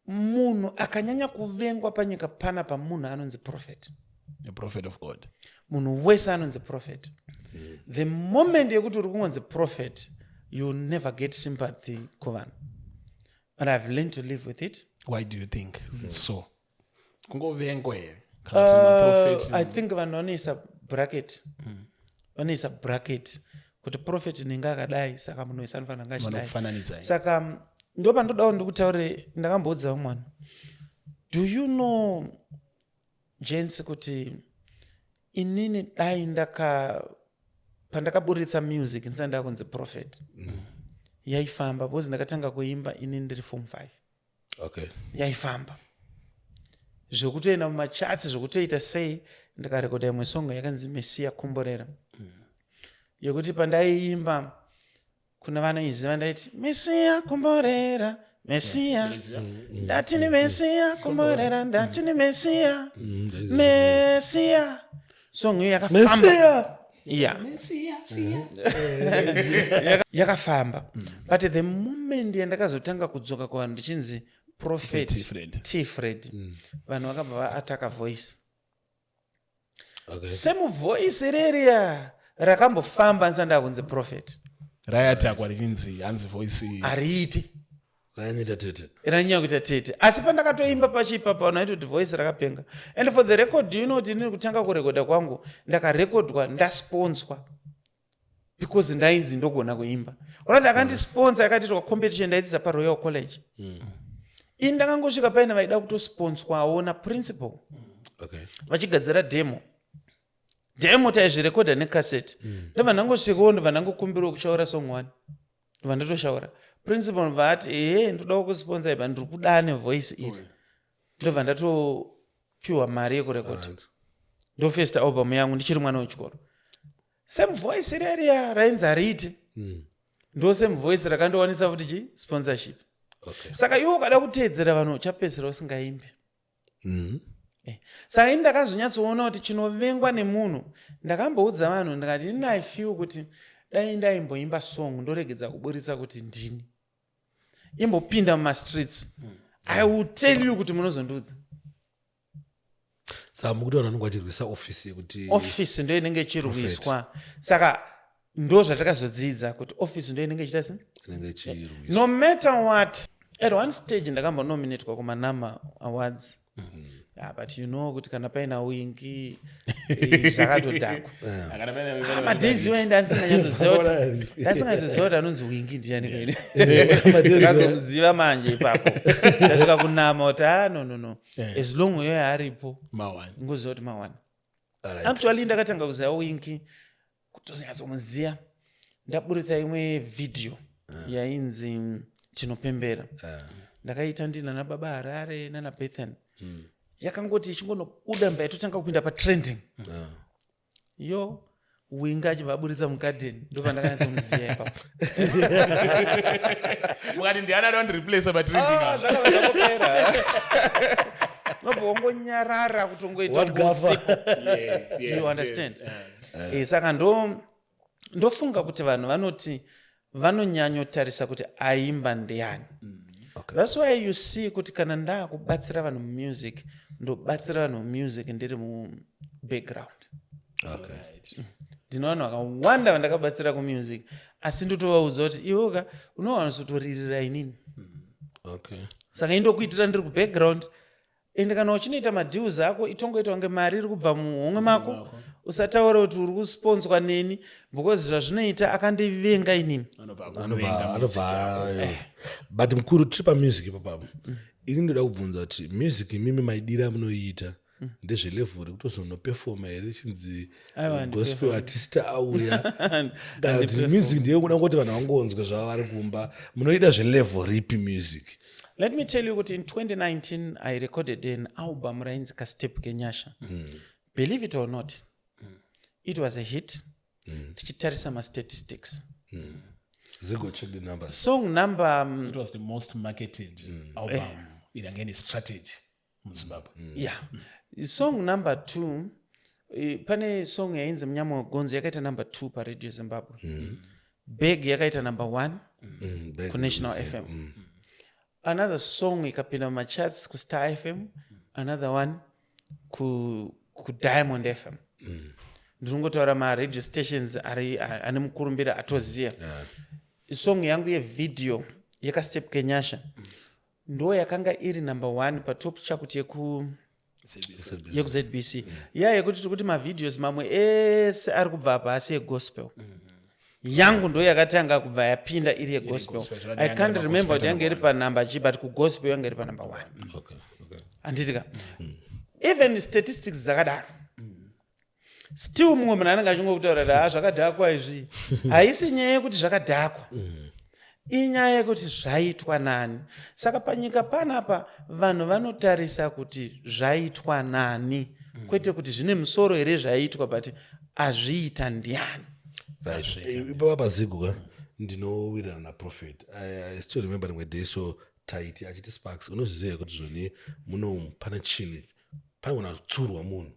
munhu akanyanya kuvengwa panyika panapa munhu anonzi prophet. A prophet of God. Munhu wese anonzi prophet, the moment yekuti uri kungonzi prophet, you never get sympathy kuvanhu, but I've learned to live with it. Why do you think it's so? Kungovengwa here kana kuti maprofeti? I think vanhu vanoisa bracket, vanoisa bracket kuti prophet ninge akadai, saka munhu wese anofanira kunge achidai. Vanokufananidzai. Saka ndo pandodawo ndikutaure. Ndakamboudza vamwe vanhu, do you know, gents, kuti inini dai ndaka pandakaburitsa music ndisati ndakunzi prophet, yaifamba, because ndakatanga kuimba inini ndiri form 5. Yaifamba zvekutoenda mumacharts, zvekutoita sei. Ndikarekodha imwe song yakanzi "Mesiya Komborera", yekuti pandaiimba kuna vanoiziva, ndaiti, "Mesiya komborera, Mesiya, ndati ni Mesiya komborera, ndati ni Mesiya, Mesiya." Song iyo yakafamba. Mesiya. Yeah, yakafamba, but the moment yandakazotanga kudzoka kuvanhu ndichinzi Prophet T. Fred. T Fred, vanhu vakabva vaattacka voice. Same voice reriya rakambofamba ndisati ndakunzi prophet. Raiattackwa richinzi hanzi voice Hariiti. Ranyita tete. Ranyanya kuita tete, asi pandakatoimba pacho ipapa vanhu vaitoti voice rakapenga. And for the record, do you know kuti inini kutanga kurekodha kwangu ndakarekodwa ndasponswa because ndainzi ndogona kuimba? Urati akandisponsa, yakatiitwa competition, ndaidzidza paRoyal College. Ini ndakangosvika paine vaida kutosponswawo naprincipal vachigadzira demo. Demo taizvirekodha nekaseti. Ndobva ndangosvikawo, ndobva ndangokumbirawo kushaura song one, ndobva ndatoshaura. Principal ndobva ati, "Ehe, ndoda kusponsa ipa, ndiri kuda nevoice iri." Ndobva ndatopiwa mari yekurekodha. Ndo first album yangu ndichiri mwana wechikoro. Same voice reriya rainzi hariiti, ndo same voice rakandowanisa futi chi sponsorship. Saka iwe ukada kuteedzera vanhu, uchapedzisira usingaimbi. Saka ini ndakazonyatsoona kuti chinovengwa nemunhu, ndakamboudza vanhu ndikati, ini I feel kuti dai ndaimboimba song, ndoregedza kuburitsa kuti ndini, imbopinda mumastreets, I will tell you kuti munozondiudza. Saka mukuti vanhu vanenge vachirwisa ofisi yekuti Ofisi ndo inenge ichirwiswa. Saka ndo zvatakazodzidza kuti ofisi ndo inenge ichiita se inenge ichirwiswa. No matter what, at one stage ndakambonominatwa kumaNAMA Awards. Yeah, but you know kuti kana paina Winky, zvakatodhakwa. Madays iwaenda ndisinganyatsoziva kuti anonzi Winky ndiani kaini. Ndakazomuziva manje ipapo tasvika kuNAMA kuti, ah, no, no, no, as long iyoyo aripo, mawani. Ngoziva kuti mawani. Actually, ndakatanga kuziva Winky, kutozonyatsomuziva, ndaburitsa imwe vhidhiyo yainzi "Tinopembera". Ndakaita ndina nababa Harare nana Bethan. Yakangoti ichingonobuda, mbva yatotanga kupinda patrending. Yo, Winky achibva aburitsa mugadheni, ndobva ndakanyatsomuziva ipapo. Mukati, "Ndiani ada kundireplace patrending?" Ah, apa? zvakabva zvangopera, nobva wangonyarara kutongoita What gaffer? usiku. You understand? Saka ndofunga kuti vanhu vanoti vanonyanyotarisa kuti aimba ndiani. That's why you see kuti kana ndaakubatsira vanhu mumusic, ndobatsira vanhu mumusic ndiri mubackground. Ndine vanhu vakawanda vandakabatsira kumusic, asi ndotovaudza kuti, "Iwoka unowanzotoririra inini." Saka indokuitira ndiri kubackground. Ende kana uchinoita madeals ako, itongoita kunge mari iri kubva muhomwe mako. Usataura kuti uri kusponswa neni, because zvazvinoita akandivenga inini. Anobva akuvenga music yako. Anobva. But mukuru, tiri pamusic ipapapo, ini ndoda kubvunza kuti music imimi maidira munoiita ndezvelevel rekutozonoperforma here, chinzi Aiwa, gospel artist auya, kana kuti music ndeyekuda kungoti vanhu vangonzwe zvava vari kumba? Munoida zvelevel ripi music? Let me tell you kuti in 2019 I recorded an album rainzi "Kastep Kenyasha". Believe it or not, it was a hit. Tichitarisa mastatistics, Zigo, check the numbers. Song number It was the most marketed album inange ine strategy muZimbabwe. Yeah, song number two, pane song yainzi "Munyama Wegonzo", yakaita number two paRadio Zimbabwe. "Bag" yakaita number one Bag kuNational is, FM. Another song ikapinda mumacharts kuStar FM, another one kuDiamond FM. Ndinongotaura maradio stations ari ane mukurumbira atoziya. Song yangu yevhidhiyo yekaStep Kenyasha ndo yakanga iri number one patop chakuti yekuZBC iya, yekuti tiri kuti mavideos mamwe ese ari kubva apa asi egospel. Yangu ndo yakatanga kubva yapinda iri yegospel. Gospel, I can't remember kuti yange iri panumber chi, but kugospel yange iri panumber one. Handiti ka, even statistics dzakadaro, still mumwe munhu anenge achingokutaura kuti, "Ha, zvakadhakwa izvi." Haisi nyaya yekuti zvakadhakwa, inyaya yekuti zvaitwa nani. Saka panyika panapa vanhu vanotarisa kuti zvaitwa nani, kwete kuti zvine musoro here zvaitwa, but azviita ndiani. Right. Ipapa paZigo ka, ndinowirirana naProphet. I still remember rimwe day so taiti achiti, "Sparks, unozviziva kuti zvoni munomu pane chinhu, panogona kutsurwa munhu."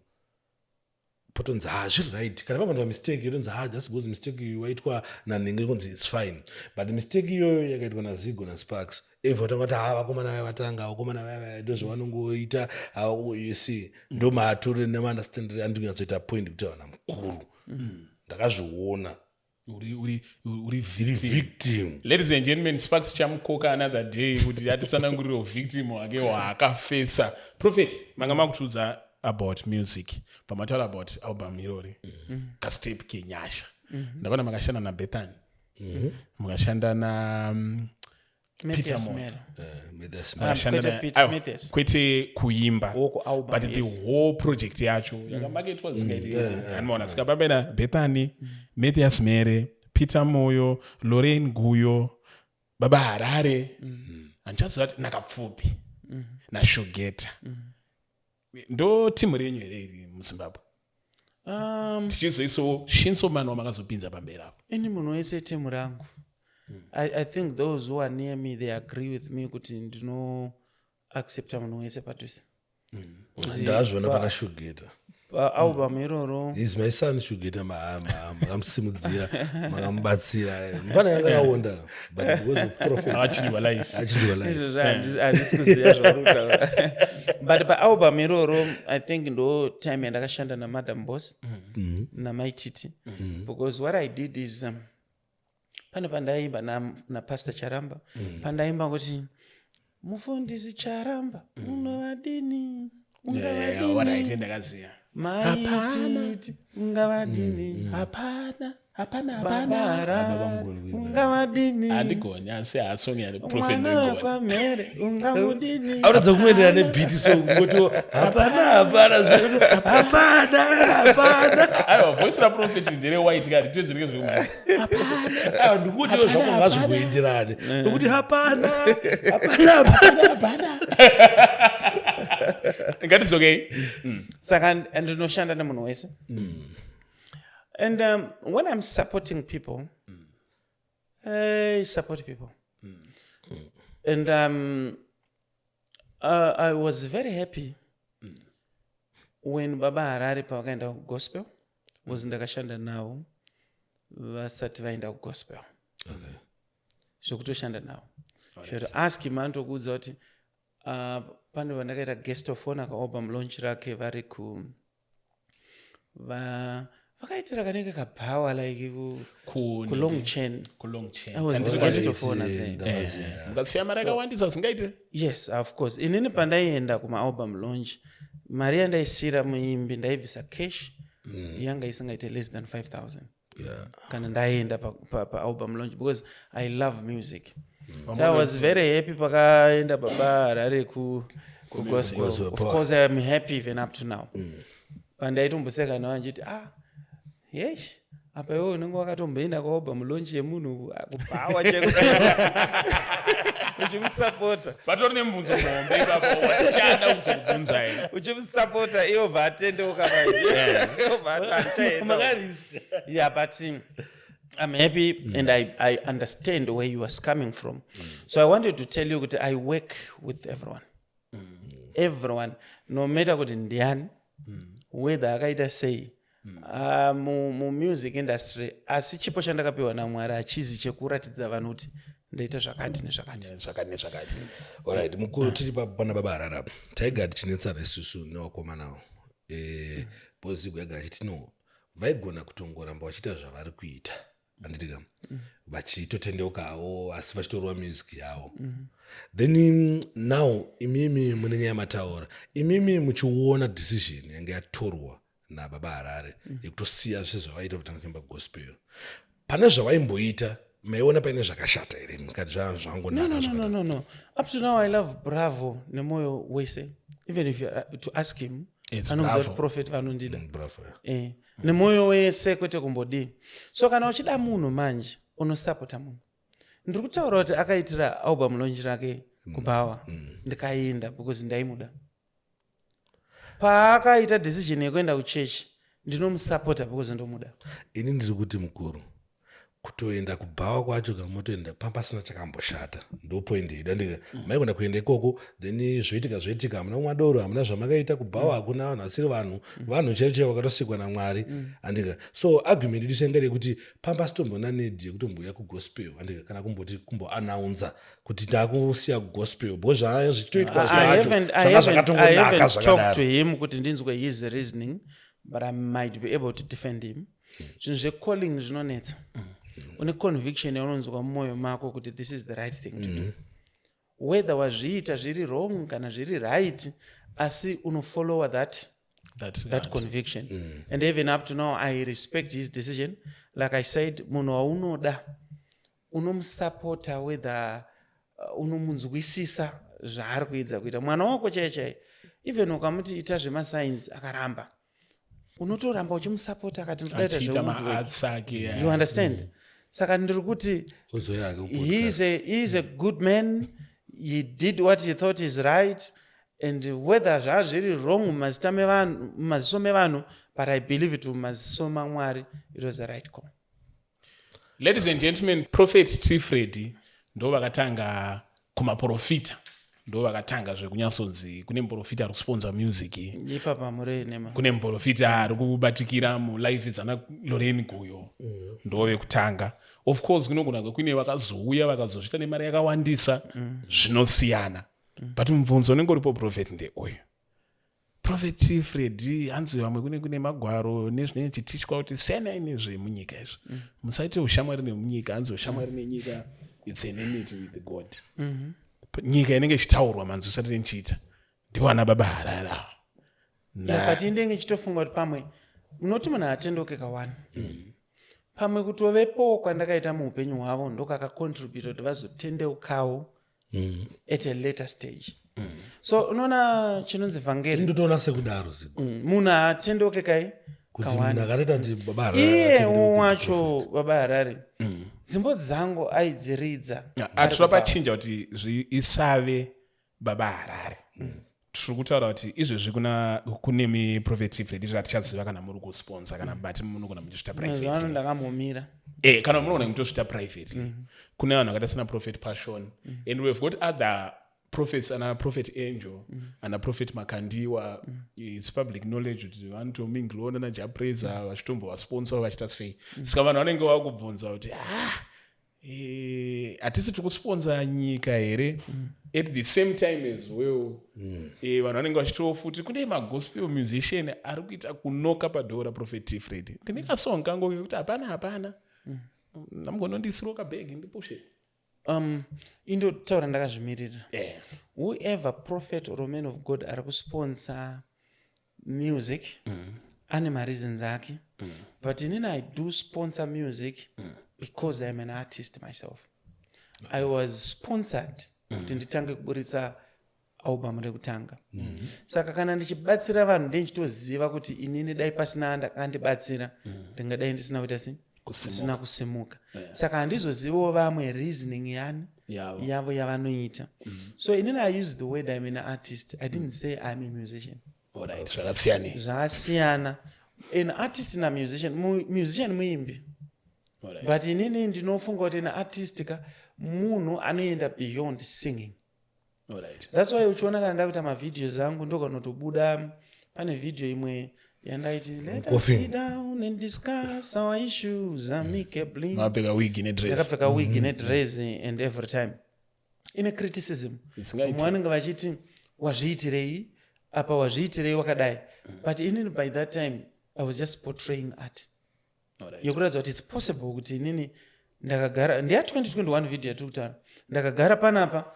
Potonzi, "Ha, zviri right." Kana pangoitwa mistake, yotonzi, "Ha, just because mistake waitwa nanhinge," kunzi it's fine. But mistake iyoyo yakaitwa naZigo naSparks, evha vatanga kuti, "Ha, vakomana vaya vatanga, vakomana vaya vaya ndo zvavanongoita." You see, ndo maatore nemaunderstandire andikunyatsoita point kuti vana mukuru, ndakazviona. Uri Ndiri victim. Victim. Ladies and gentlemen, Sparks chamukoka another day kuti atitsanangurire victim wake waakafesa. Prophet, manga makutiudza about music, pamataura about album irori, Kastep Kenyasha. Ndakaona makashanda naBethany, mukashanda na Mathias Moyo. Mera. Mathias. Makashanda Kwete Peter aiwa, Mathias. kwete kuimba, Woko album, but the whole project yacho yakamaketwa zvingaiti. Anoona sika pambena Bethany, Mathias Mere, Peter Moyo, Lorraine Guyo, Baba Harare, handichaziva kuti Nakapfupi naShugeta. Ndo timu renyu here iri muZimbabwe? Tichizoisawo Shinsoman wamakazopinza pamberi apo. Ini munhu wese timu rangu. I think those who are near me, they agree with me kuti ndino accepta munhu wese padhuze. Ndakazviona pana Shugeta. Paalbum iroro. Is my son Shugeta, makamusimudzira, makamubatsira. Mufana yanga akaonda, but because of Prophet Akachinjwa life. Achinjwa life. Izvozvo handisi kuziva zvauri kutaura, but paalbum iroro I think ndo time yandakashanda naMadam Boss naMaititi, because what I did is pane pandaimba naPastor Charamba, pandaimba kuti, "Mufundisi Charamba, unovadini, Alright, ungavadini ndakaziva. Maititi, ungavadini, Hapana, hapana, Baba hapana. Harare, ungavadini, Handigoni, asi hasong yaProphet mwana ndoigona. wekwaMhere, ungamudini?" Auratidza kumuenderera nebeat, so kungoti hapana, hapana, zvekuti hapana, hapana. Aiwa, voice raProphet ndere white kati tezvinenge zvekumhanya. Aiwa, ndikutiwo zvako ngazvingoenderane nokuti hapana, hapana, hapana. Hapana, ngatidzokei. Saka ndinoshanda nemunhu wese, and when I'm supporting people, I support people, and I was very happy when Baba Harare pavakaenda kugospel, was ndakashanda navo vasati vaenda kugospel, zvekutoshanda navo. Chero ask him, anotokuudza kuti pane vandakaita guest of honor kaalbum launch rake, vari ku va vakaitira kanenge kabhawa like kuLong Chain. KuLong Chain. I was the guest of honor there. Ndakaziva. Mukasiya mari yakawandisa zvingaite. Yes, of course. Inini pandaienda kumaalbum launch, mari yandaisiyira muimbi, ndaibvisa cash, yanga isingaite less than 5000 kana ndaenda paalbum pa launch, because I love music. So I was very happy pakaenda Baba Harare kugospel. Gospel, Of power. course I'm happy even up to now. Pandaitomboseka navo ndichiti, "Ah, yesh, apa iwe unenge wakatomboenda kualbum launch yemunhu kubhawa cheko uchimusapota." Vatori nemubvunzo muhombe ipapo watichada kuzokubvunzai. Uchimusapota, iwo bva atendeuka manje, obva ati handichaenda. Makariska. Yeah, but I'm happy and I understand where you was coming from. So I wanted to tell you kuti I work with everyone, everyone, no matter kuti ndiani, whether akaita sei mumusic industry. Asi chipo chandakapiwa naMwari hachizi chekuratidza vanhu kuti ndaita zvakati nezvakati. Zvakati nezvakati. Alright, mukuru, tiri pana Baba Harara. Taigara tichinetsana isusu nevakomanawo, bozigo yagara achiti no, vaigona kutongoramba vachiita zvavari kuita, handiti ka, vachitotendeukawo asi vachitorova music yavo. Then now imimi mune nyaya yamataura, imimi muchiona decision yange yatorwa naBaba Harare yekutosiya zvese zvavaita kutanga kuimba gospel, pane zvavaimboita maiona paine zvakashata here mukati zvangonaka? No, no, no, no, no. Up to now I love Bravo nemwoyo wese. Even if you are to ask him, It's anokuudza Bravo. kuti Prophet vanondida. Bravo, yeah. Nemwoyo wese, kwete kumbodini. So kana uchida munhu manje, unosapota munhu. Ndiri kutaura kuti akaitira album launch rake kubhawa, ndikaenda because ndaimuda. Paakaita decision yekuenda kuchechi, ndinomusapota because ndomuda. Ini ndiri kuti mukuru, Kutoenda kubhawa kwacho kamotoenda pamba pasina chakamboshata, ndo point yedu, andika? Maigona kuenda ikoko, then zvoitika zvoitika, hamuna kumwa doro, hamuna zvamakaita kubhawa, hakuna vanhu asiri vanhu, vanhu chaivo chaivo vakatosikwa naMwari, andika? So argument yedu senge yekuti pamba sitombona need yekutombouya kugospel, andika? Kana kumboti kumboannouncer kuti takusiya gospel, because zvaa zvichitoitwa zvacho zvanga zvakatongonaka zvakadaro. To him kuti ndinzwe his reasoning, but I might be able to defend him. Zvinhu zvecalling zvinonetsa. Une conviction yaunonzwa mumwoyo mako kuti this is the right thing to do, whether wazviita zviri wrong kana zviri right, asi unofollowa that that conviction. And even up to now I respect his decision. Like I said, munhu waunoda unomusapota, whether unomunzwisisa zvaari kuedza kuita. Mwana wako chaiye chaiye, even ukamuti ita zvemasainzi akaramba, unotoramba uchimusapota. Akati ndodaita achiita zvewoodwork, maarts ake, yeah. You understand? Saka ndiri kuti Uzoya ke. He is a good man. He did what he thought is right, and whether zvaa zviri wrong mumazita mevanhu, mumaziso mevanhu, but I believe it, mumaziso maMwari it was the right call. Ladies and gentlemen, Prophet T Freddy ndo vakatanga kumaprofita, ndo vakatanga zvekunyatsonzi kune muprofita ari kusponsor music. Ipapa murei nema. Kune muprofita ari kubatikira mulife dzana Lorraine Guyo, ndo vekutanga. Of course kunogona kunge kuine vakazouya vakazozviita nemari yakawandisa, zvinosiyana, but mubvunzo unenge uripo, prophet, ndeuyu: Prophet T Freddy, hanzi vamwe kune magwaro nezvinenge chitichwa kuti siyanai nezvemunyika izvi, musaite ushamwari nemunyika. Hanzi ushamwari nenyika, it's an enmity with God. Nyika inenge ichitaurwa manzwi usati ndichiita ndivo ana Baba Harare ava. Yeah, but indenge ichitofunga kuti pamwe unoti munhu atendoke kawani, pamwe kutovepowo kwandakaita muupenyu hwavo ndokakacontributa kuti vazotendeukawo at a later stage. So unoona chinonzi vhangeri. Ndotoona sekudaro, Zigo. Munhu haatendeuke kai kuti kawani. Munhu akatoita kuti Baba Harare Iye atendeuke. wacho Baba Harare, dzimbo dzangu aidziridza ari Hatinoda kubhawa. Pachinja kuti isave Baba Harare. Tiri kutaura kuti izvezvi kune miProphet T Freddy zvatichaziva kana muri kusponsor kana but munogona muchizvita Mazuva ano privately. Ndakambomira. Kana munogona mutozviita privately. Kune vanhu vakaita sena Prophet Passion, and we've got other prophets, ana Prophet Angel, ana Prophet Makandiwa. It's public knowledge kuti vanotominglewo nana Jah Prayzah, vachitombovasponsa, vachiita sei. Saka vanhu vanenge vakubvunza kuti, ah, hatisi tiri kusponsa nyika here? At the same time as well, vanhu vanenge vachitiwo futi kune magospel musician ari kuita kunoka padoor raProphet T Freddy. Ndine kasong kangu kekuti hapana hapana, namugonondisirawo kabhegi ndipushe. Indotaura ndakazvimirira. Whoever prophet or man of God ari kusponsor music ane mareasons ake, but inini I do sponsor music because I'm an artist myself. I was sponsored kuti nditange kuburitsa album rekutanga. Saka kana ndichibatsira vanhu, ndinchitoziva kuti inini dai pasina andakandibatsira, ndingadai ndisina kuita sei, ndisina kusimuka. Saka handizoziviwo vamwe reasoning yani Yavo. Yavo yavanoita. So inini I use the word I'm an artist. I didn't say I'm a musician. Alright, zvakasiyana. Zvasiyana. An artist namusician, musician muimbi, but inini ndinofunga kuti an artist ka munhu anoenda beyond singing. That's why uchiona kana ndakuita mavideos angu, ndokanotobuda pane video imwe yandaiti, "Let us Coffin. sit down and discuss our issues amicably." Mapfeka wig nedress. Ndakapfeka wig nedress, and every time ine criticism. Isingaiti. Vamwe vanenge vachiti, "Wazviitirei apa? Wazviitirei wakadai?" But inini by that time I was just portraying art yekuratidza kuti it's possible kuti inini ndakagara, ndeya 2021 video yatiri kutaura, ndakagara panapa,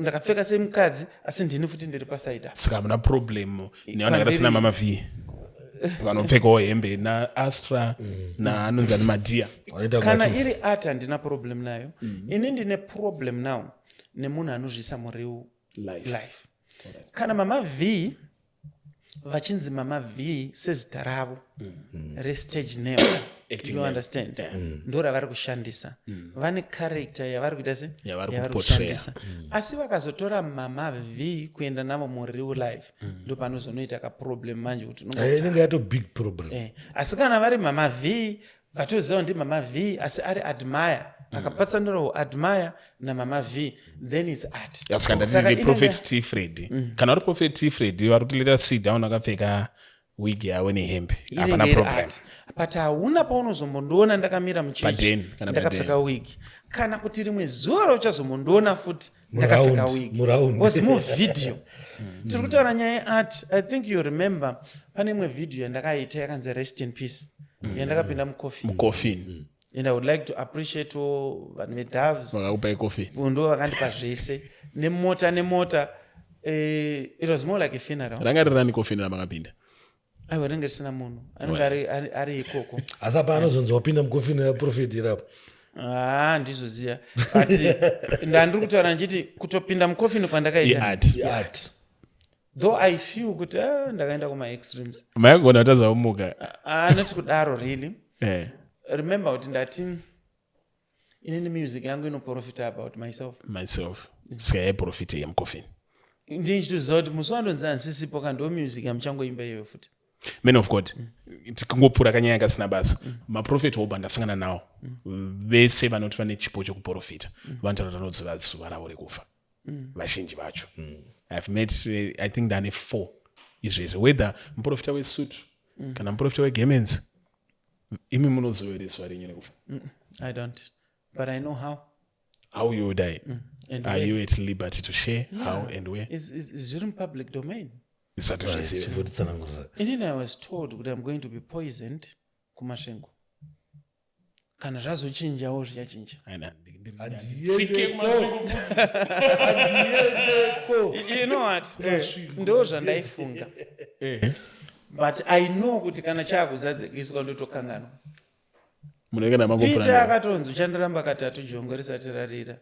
ndakapfeka semukadzi, asi ndini futi ndiri paside apa. Saka hamuna problem nevanhu vakaita sena Mama V, vanopfekawo hembe, naAstra, naanonzi ani, Madhiya? Vanoita Kana kwacho. iri art, handina problem nayo. Ini ndine problem now nemunhu anozviisa mureal life. Life. Kana Mama V vachinzi Mama V sezita ravo restage name, Acting you name. understand, ndo ravari kushandisa. Vane character yavari kuita se Yavari yavari kuportray. kushandisa. Asi vakazotora Mama V kuenda navo mureal life, ndo panozonoita kaproblem manje kuti unonga Inenge yato big problem. Asi kana vari Mama V Vatoziva ndi Mama V, asi ari admire, akapatsanurawo admire naMama V, then it's art. Saka Saka ndatiti Prophet T Freddy, kana uri Prophet T Freddy, vari kuti let us sit down akapfeka wig yavo nehembe, hapana Inenge iri problem. Art. But hauna paunozombondiona ndakamira muchechi Padeni, kana ndakapfeka wig, kana kuti rimwe zuva rauchazombondiona futi ndakapfeka Muround, wig. muround. Because muvhidhiyo tiri kutaura nyaya yeart. I think you remember pane imwe vhidhiyo yandakaita yakanzi "Rest in Peace", yandakapinda mucoffin. Mucoffin. And I would like to appreciate all vanhu veDoves. Vakakupai coffin. Ndo vakandipa zvese, nemota nemota. It was more like a funeral. Ranga rirani coffin ramakapinda? Aiwa, ringe risina munhu, anenge ari ikoko. Asi apa anozonzi wapinda mucoffin yaprophet irapo. Ah, ndizoziya, but ndandiri kutaura ndichiti kutopinda mucoffin kwandakaita Iart. Art. Though I feel kuti, ah, ndakaenda kumaextremes. Maigona kutadza kumuka. Ah, not kudaro really. Remember kuti ndati inini music yangu inoprofita about myself. Myself, saka yaiprofita yemucoffin. Ndichitoziva kuti musi wandonzi handisisipo ka, ndo music yamuchangoimba iyoyo futi. Man of God, tikungopfuura kanyaya kasina basa. Maprofeti obva ndasangana nawo vese vanoti vane chipo chekuprofita vanotaura kuti vanoziva zuva ravo rekufa. Vazhinji vacho I've met, I think ndane four izvezvi, whether muprofita wesutu kana muprofita wegarments. Imi munoziva here zuva renyu rekufa? I don't, but I know how. How you die? And Are where. You at liberty to share how and where? Zviri mupublic domain. Zvisati zvizive. Chingotitsanangurira. Inini I was told kuti I'm going to be poisoned kuMasvingo. Kana zvazochinjawo, zvichachinja. Handiendeko. Handiendeko. You know what, ndo zvandaifunga, but I know kuti kana chaakuzadzikiswa ndotokanganwa. Munenge Peter mangopfura. Akatonzi uchandiramba katatu jongwe risati rarira,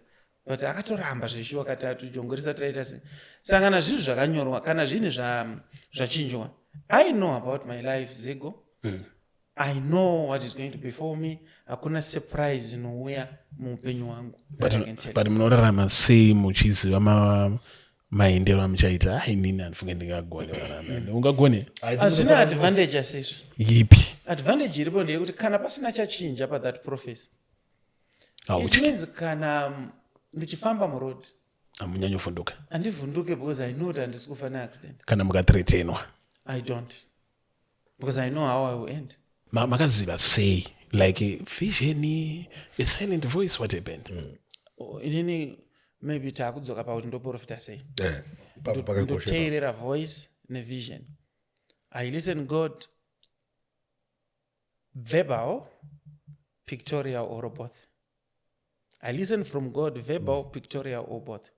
but akatoramba zveshuwa katatu jongwe risati raita sei. Saka kana zvinhu zvakanyorwa, kana zvinhu zvachinjwa, I know about my life, Zigo. I know what is going to befall me. Hakuna surprise inouya muupenyu hwangu that I can tell. But munorarama sei muchiziva maendero amuchaita? Ai, inini handifunge ndingagone kurarama. Ungagone? Hazvina advantage asizvo. Yipi? Advantage iripo ndeyekuti kana pasina chachinja pathat prophecy, it Hautyi. means kana ndichifamba muroad, Hamunyanyovhunduka. Handivhunduke because I know kuti handisi kufa neaccident. Kana mukathreatenwa? I don't, because I know how I will end. Makaziva sei, like vision, a silent voice? What happened? Oh, inini maybe taakudzoka pakuti ndoprofita sei. Eh, ipapo pakakosha. Ndoteerera voice nevision. I listen God verbal, pictorial or both. I listen from God verbal, pictorial or both.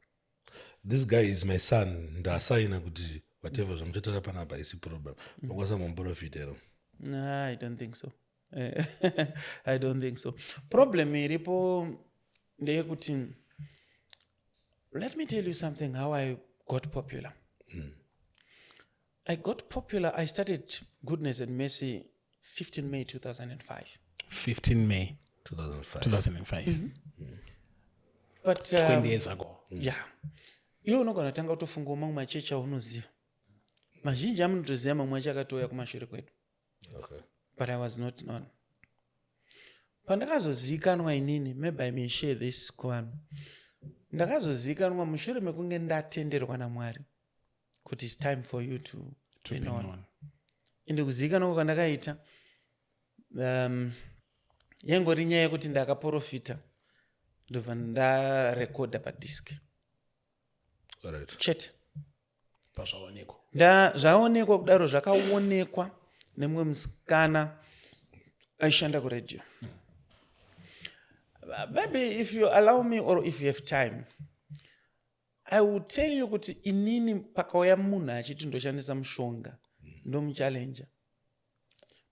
This guy is my son. Ndasaina kuti whatever zvamuchataura panapa isi problem. Unokwanisa kumuprofita here? Nah, I don't think so. I don't think so. Problem iripo ndeyekuti, let me tell you something, how I got popular. I got popular, I started Goodness and Mercy 15 May 2005. 15 May. 2005. 2005. But 20 years ago. Yeah, iwe unogona kutanga kutofungawo mamwe machechi aunoziva, mazhinji amunotoziva, mamwe acho akatouya kumashure kwedu. But I was not known. Pandakazozivikanwa inini, maybe I may share this kuvanhu, ndakazozivikanwa mushure mekunge ndatenderwa naMwari kuti it's time for you to be known. Known. Ende kuzivikanwa kwandakaita, yaingori nyaya yekuti ndakaprofita, ndobva ndarekodha padisc. Chete. Pazvaonekwa. Zvaonekwa kudaro, zvakaonekwa nemumwe musikana aishanda kuredhiyo. Maybe if you allow me or if you have time, I will tell you kuti inini pakauya munhu achiti ndoshandisa mushonga, ndomuchallenja,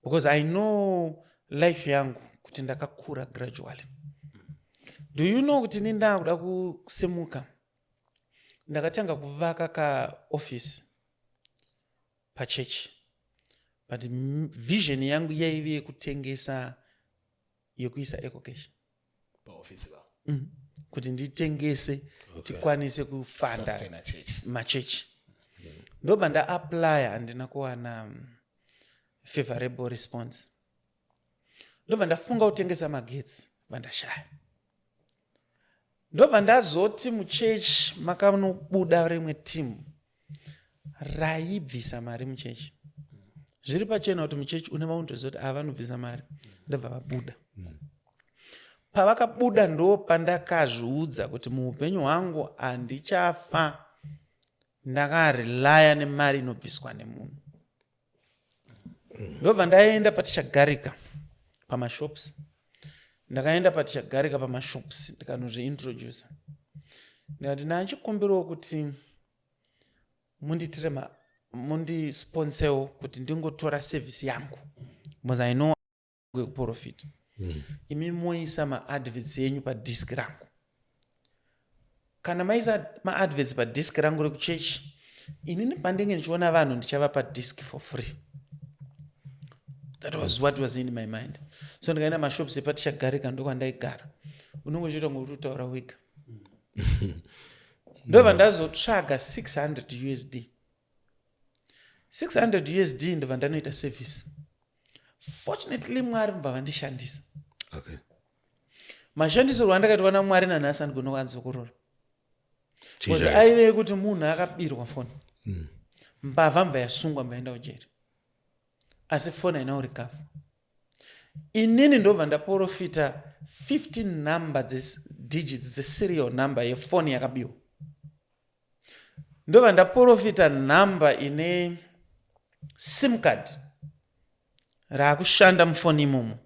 because I know life yangu kuti ndakakura gradually. Do you know kuti ini ndakuda kusimuka, ndakatanga kuvaka kaoffice pachechi, but vision yangu yaive yekutengesa, yekuisa EcoCash. Paofisi vavo. Kuti nditengese, tikwanise kufanda Sustain a church. Machechi. Ndobva ndaapplya, handina kuwana favorable response. Ndobva ndafunga kutengesa magetsi, vandashaya. Ndobva ndazoti muchechi makanobuda rimwe timu raibvisa mari muchechi. Zviri pachena kuti muchechi une vaunotoziva kuti ava vanobvisa mari, ndobva vabuda. Pavakabuda ndo pandakazviudza kuti muupenyu hwangu handichafa ndakarelaya nemari inobviswa nemunhu. Ndobva ndaenda patichagarika pamashops. Ndakaenda patichagarika pamashops, ndikanozviintroduca, ndikati ndachikumbirawo kuti mundiitire mundisponsewo kuti ndingotora service yangu, because I know yekuprofita. Imi moisa maadverts enyu padisk rangu. Kana maisa maadverts padisk rangu rekuchechi, inini pandenge ndichiona vanhu ndichavapa disk for free. That was what was in my mind. So ndikaenda mashops epatichagarika, ndokwandaigara, unenge uchiita kunge uri kutaura wega. Ndobva ndazotsvaga 600 USD, 600 USD, ndobva ndanoita service. Fortunately, Mwari mubva vandishandisa. Mashandisirwo andakaitwa naMwari nanhasi andigona kuadzokorora, because aive ekuti munhu akabirwa foni, mbavha mubva yasungwa, mubva yaenda kujeri, asi foni haina kurecover. Inini ndobva ndaprofita 15 number digits dzeserial number yefoni yakabiwa. Ndobva ndaprofita nhamba ine SIM card raakushanda mufoni imomo.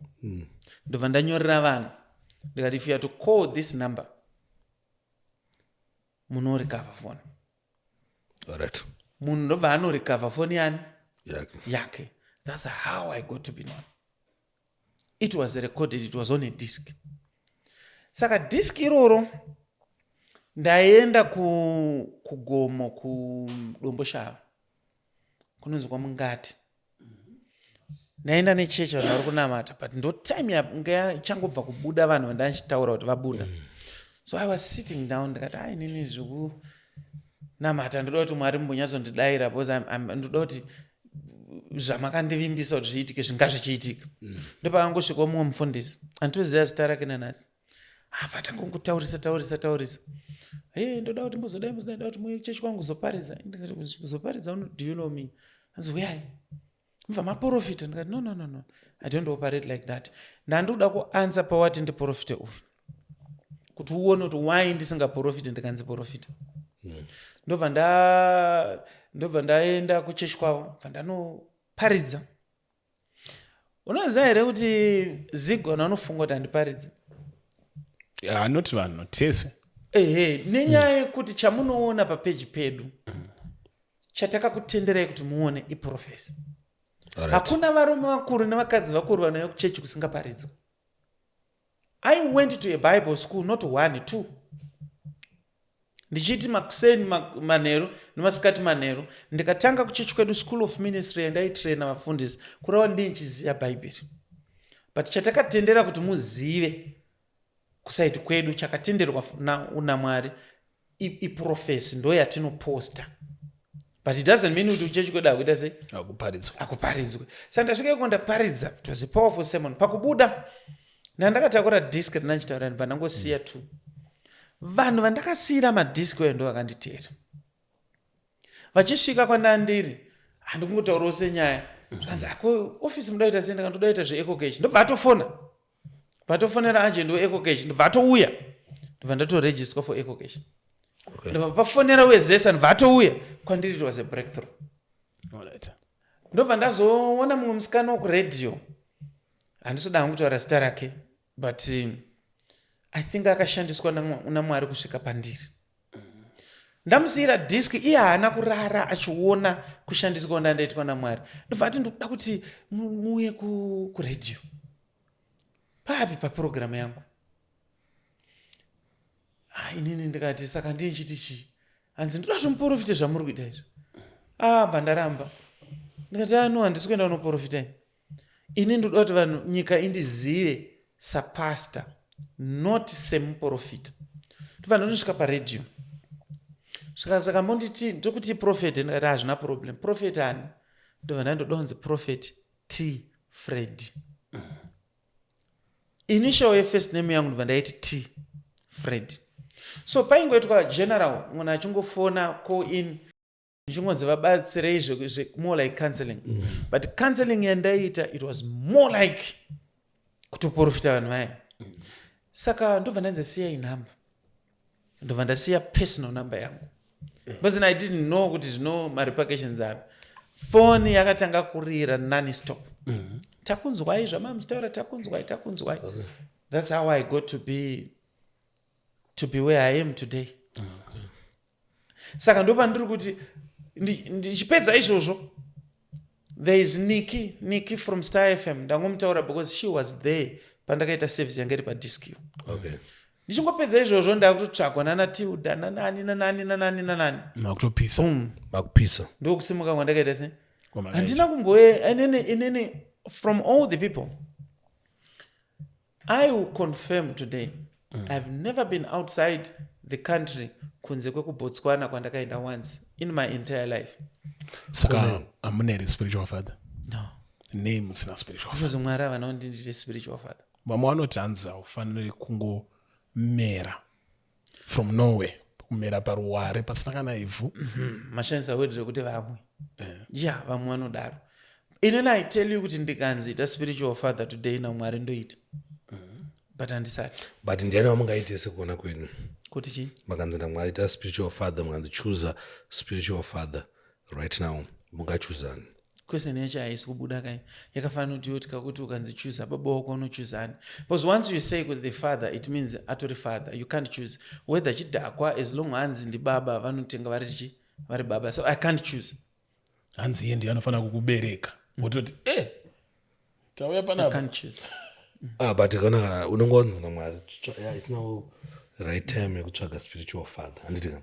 Ndobva ndanyorera vanhu, ndikati, "If you are to call this number, munorecover foni." Munhu ndobva anorecover foni yani? Yake. Yake. That's how I got to be known. It was recorded, it was on a disc. Saka disk iroro ndaenda kugomo kuDomboshava kunonzi kwaMungati. Ndaenda nechechi, vanhu vari kunamata, but ndo time yanga ichangobva kubuda vanhu vandandichitaura kuti vabuda. So I was sitting down, ndikati, "Ai, inini zvekunamata ndoda kuti Mwari mumbonyatsondidayira, because ndoda kuti zvamakandivimbisa kuti zviitike zvinga zvichiitika." Ndopakangosvikawo mumwe mufundisi, handitoziva zita rake nanhasi. Abva tangongotaurisa, taurisa, taurisa. "He, ndoda kuti mbozodai, mbozodai, ndoda kuti muuye kuchechi kwangu kuzoparidza." Ndikati, "Kuzoparidza? Do you know me?" Anzi, "Uyai mubva maprofita." Ndikati, "No, no, no, no, I don't operate like that. Ndandoda kuanswer pawati ndiprofite uyu kuti uone kuti why ndisingaprofiti ndikanzi profita." Ndobva ndaenda kuchechi kwavo, bva ndanoparidza. Unoziva here kuti zigona unofunga kuti handiparidzi? Not vanhu tese. Ehe, nenyaya yekuti chamunoona papeji pedu, chatakakutenderai kuti muone, iprophecy. Hakuna varume vakuru nevakadzi vakuru vanouya kuchechi kusingaparidzwa. I went to a Bible school, not one, two, ndichiiti makuseni, manheru nemasikati manheru. Ndikatanga kuchechi kwedu school of ministry yandaitraina vafundisi, kureva ndii ndichiziva Bhaibheri. But chatakatendera kuti muzive kusite kwedu, chakatenderwa naMwari iprophecy, ndo yatinoposta, but it doesn't mean kuti kuchechi kwedu hakuita sei? Akuparidzwa. Akuparidzwe. Saka ndasvika iko, ndaparidza. It was a powerful sermon. Pakubuda ndandakatakura disk rinachitaura, ndibva ndangosiya two. Vanhu vandakasiyira madisk oyo ndo vakanditeera vachisvika kwandandiri. Handikungotaurawo senyaya, zvanzi, "Ako ofisi muda kuita sei?" Ndikandoda kuita zveEcoCash. Ndobva atofona, vatofonera agent weEcoCash, ndobva atouya, ndobva ndatoregisterwa for EcoCash. Ndobva pafonera weZESA, ndobva atouya kwandiri. It was a breakthrough. Ndobva ndazoona mumwe musikana wekuredhiyo, handisoda hangu kutaura zita rake, but I think akashandiswa naMwari kusvika pandiri. Ndamusiyira disk, iye haana kurara achiona kushandiswa ndandaitwa naMwari. Ndobva ati, "Ndokuda kuti muuye kuredhiyo papi papurogiramu yangu." Ah, inini ndikati, "Saka ndiye nchiti chii?" Hanzi, "Ndoda zvomuprofite zvamuri kuita izvi." Ah, bva ndaramba, ndikati, "Ah, no, handisi kuenda kunoprofita ini. Ini ndoda kuti vanhu, nyika indizive sapastor, not semuprofita." Ndobva ndonosvika paredhiyo. Svika, "Saka monditi ndokuti prophet?" Ndikati, "Hazvina problem. Prophet ani?" Ndobva ndandoda kunzi Prophet T Fred. Initial yefirst name yangu ndobva ndaiti T Fred. So paingoitwa general, munhu achingofona, call in, ndichingonzi vabatsirei more like counseling. But counseling yandaiita, it was more like kutoprofita vanhu vaya. Saka ndobva ndanzi siyai nhamba, ndobva ndasiya personal number yangu, because I didn't know kuti zvino marepercussions api. Foni yakatanga kurira nonstop. Takunzwai zvama muchitaura, takunzwai, takunzwai. That's how I got to be where I am today. Saka ndopandiri kuti ndichipedza izvozvo, there is Niki, Niki from Star FM. Ndangomutaura because she was there pandakaita service yanga iri padiskio. Ndichingopedza izvozvo, ndakutotsvagwa nana Tilda, nanani, nanani, nanani, nanani. Makutopisa. Makupisa. Ndokusimuka kwandakaita se handina kumboe inini. Inini, from all the people, I will confirm today, I've never been outside the country kunze kwekuBotswana kwandakaenda once in my entire life. Saka hamuna here spiritual father? No. Nei musina spiritual father? Because Mwari havana kundi ndite spiritual father. Vamwe vanoti hanzi haufaniri kungomera from nowhere, kumera paruware pasina kana ivhu. Mashandisa word rekuti vamwe. Ya, vamwe vanodaro. Inini I tell you kuti ndikanzi ita spiritual father today naMwari, ndoita, but handisati. But ndiani wamungaite sekuona kwenyu? Kuti chii? Makanzi naMwari ita spiritual father, mukanzi choose spiritual father right now, mungachuzani? Question yacho haisi kubuda kai. Yakafanira kuti yoti kakuti ukanzi choose baba wako, unochuzani? Because once you say kuti the father, it means atori father. You can't choose whether chidhakwa, as long hanzi ndibaba, vanotenga vari chi vari baba. So I can't choose. Hanzi iye ndiye anofanira kukubereka, wototi e tauya I panapa. can't choose. Ah, but kana unonge wanzi naMwari, yeah, it's now right time yekutsvaga spiritual father, handiti ka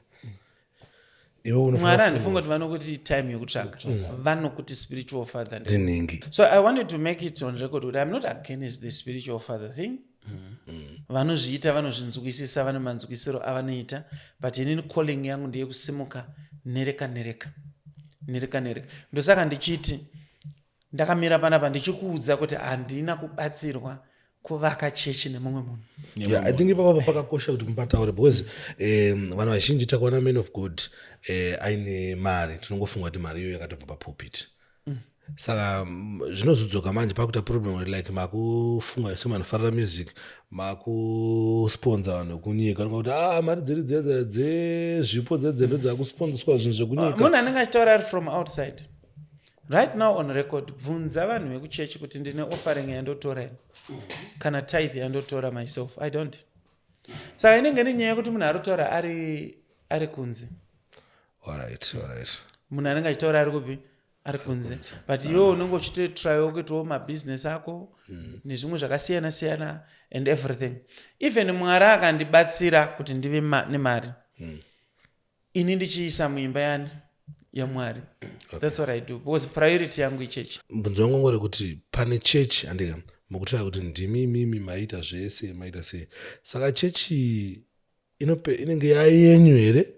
iwe Mwari unofanira handifunga kuti vanokuti time yekutsvaga, vanokuti spiritual father ndinhingi. So I wanted to make it on record kuti I'm not against the spiritual father thing. Vanozviita vanozvinzwisisa, vane manzwisiro avanoita, but inini calling yangu ndeyekusimuka nereka nereka nereka nereka. Ndosaka ndichiti ndakamira panapa ndichikuudza kuti handina kubatsirwa kuvaka chechi nemumwe munhu. Yeah, I think ipapa pakakosha kuti mupataure because vanhu vazhinji takaona man of God aine mari, tinongofunga kuti mari iyoyo yakatobva papulpit. Saka zvinozodzoka manje pakuita problem kuti like makufunga semanofarira music, makusponsa vanhu vekunyika, vanonga kuti ah, mari dziri dzedze dzezvipo dzedze ndo dzakusponswa zvinhu zvekunyika. Munhu anenge achitaura ari from outside. Right now on record, bvunza vanhu vekuchechi kuti ndine offering yandotora ini kana tithe yandotora myself. I don't. Saka inenge nenyaya yekuti munhu ari kutaura ari kunze. Alright. Munhu anenge achitaura ari kupi? Ari kunze. But iwe unenge uchitotraiwo kuitawo mabhizinesi ako nezvimwe zvakasiyana siyana and everything. Even Mwari akandibatsira kuti ndive nemari, ini ndichiisa muimba yani yaMwari. That's what I do, because priority yangu ichechi. Mubvunzo wangu ngori kuti pane chechi, andika mukutaura kuti ndimi imimi maita zvese, maita sei, saka chechi inenge yayenyu here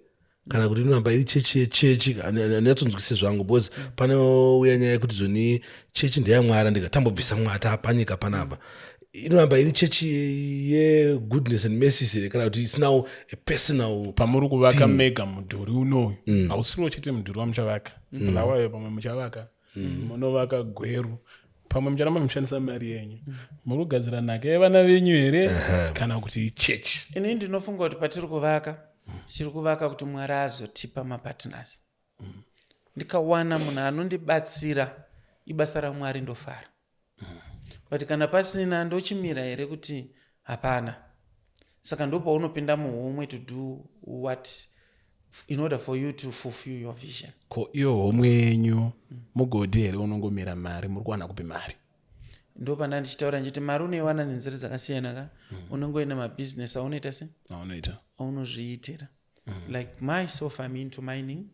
kana kuti inoramba iri chechi yechechi? Handinyatsonzwise zvangu because pane uya nyaya yekuti zoni chechi ndeyamwari, andika tambobvisa mwata panyika panapa. Inoramba iri chechi yeGoodness and Mercies here kana kuti isinawo a personal Pamuri kuvaka mega mudhuri unoyu, hausiriwo chete mudhuri wamuchavaka. Bulawayo pamwe muchavaka, munovaka Gweru pamwe, mucharamba muchishandisa mari yenyu. Muri kugadzira nhaka yevana venyu here kana kuti chechi? Ini ndinofunga kuti patiri kuvaka, tiri kuvaka kuti Mwari azotipa mapartners. Ndikawana munhu anondibatsira, ibasa raMwari, ndofara. But kana pasina, ndochimira here kuti hapana? Saka ndopaunopinda muhomwe to do what in order for you to fulfill your vision. Ko iyo homwe yenyu mugodhi here unongomera mari? Muri kuwana kupi mari? Ndopanda ndichitaura ndichiti mari unoiwana nenzira dzakasiyana ka. Unenge uine mabhizinesi aunoita se aunoita. Aunozviitira. Like myself, I'm into mining,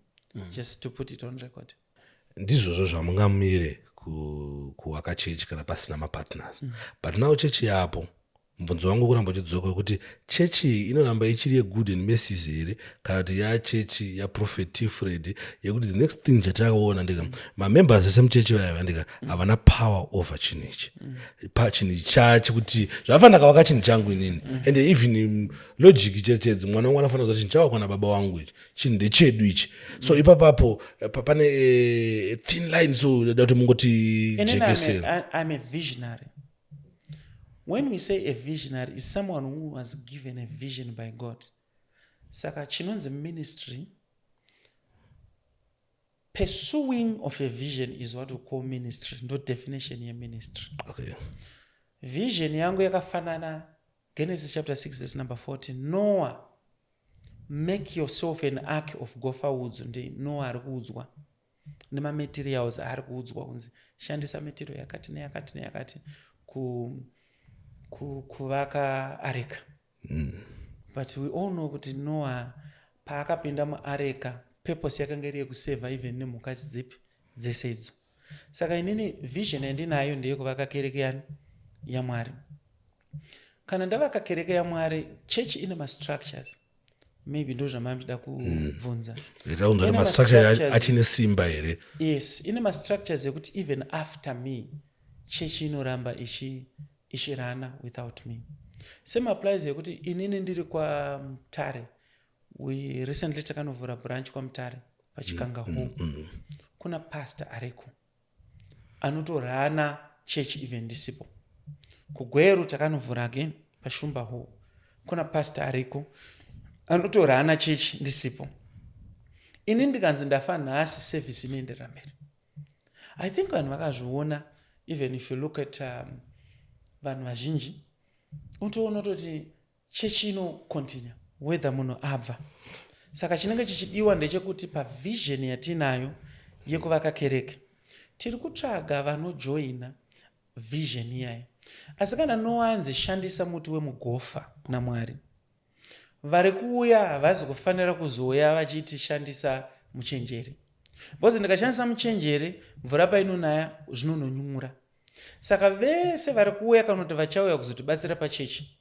just to put it on record. Ndizvozvo zvamungamire kuvaka chechi kana pasina mapartners. But now chechi yapo. Mubvunzo wangu kuramba uchidzoka wekuti chechi iyi inoramba ichiri yeGood and Mercies here, kana kuti yachechi yaProphet T Fred, yekuti the next thing chatakaona ndika mamembers ese muchechi vaya vandika havana power over chinhu ichi, pachinhu chachi kuti zvafanira kavaka chinhu changu inini. And even logic chechedzi, mwana wangu anofanira kuziva chinhu chavakwa nababa wangu ichi, chinhu ndechedu ichi. So ipapapo pane thin line, so da kuti mungoti And then jekesera. I'm a visionary. When we say a visionary is someone who was given a vision by God. Saka chinonzi ministry, pursuing of a vision is what we call ministry. Ndo definition yeministry. Vision yangu yakafanana Genesis chapter 6 verse number 14. "Noah, make yourself an ark of gopher woods." Ndi Noah ari kuudzwa nemamaterials aari kuudzwa kunzi shandisa material yakati neyakati neyakati kuvaka areka. But we all know kuti Noah paakapinda muareka, purpose yakanga iri yekusevha even nemhuka dzipi dzese idzo. Saka inini vision yandinayo ndeyekuvaka kereke yani yaMwari. Kana ndavaka kereke yaMwari, chechi ine mastructures, maybe ndo zvamamuchida kubvunza. Taunza Ine kuti mastructure ma-structures. Achine simba here? Yes, ine mastructures ekuti even after me, chechi inoramba ichirana without me. Same applies yekuti inini ndiri kwaMutare. We recently takanovhura branch kwaMutare paChikanga Hall. Kuna pastor ariko anotorana chechi even ndisipo. KuGweru takanovhura again paShumba Hall, kuna pastor ariko anotorana chechi ndisipo. Ini ndikanzi ndafa nhasi, service inoenderera mberi. I think vanhu vakazviona. Even if you look at vanhu vazhinji, unotoona kutoti chechi inocontinue whether munhu abva. Saka chinenge chichidiwa ndechekuti pavision yatinayo yekuvaka kereke, tiri kutsvaga vanojoina vision iyayi. Asi kana nowanzi shandisa muti wemugofa naMwari, vari kuuya havazi kufanira kuzouya vachiti shandisa muchenjeri, because ndikashandisa muchenjeri, mvura painonaya zvinononyura. Saka vese vari kuuya kana kuti vachauya kuzotibatsira pachechi,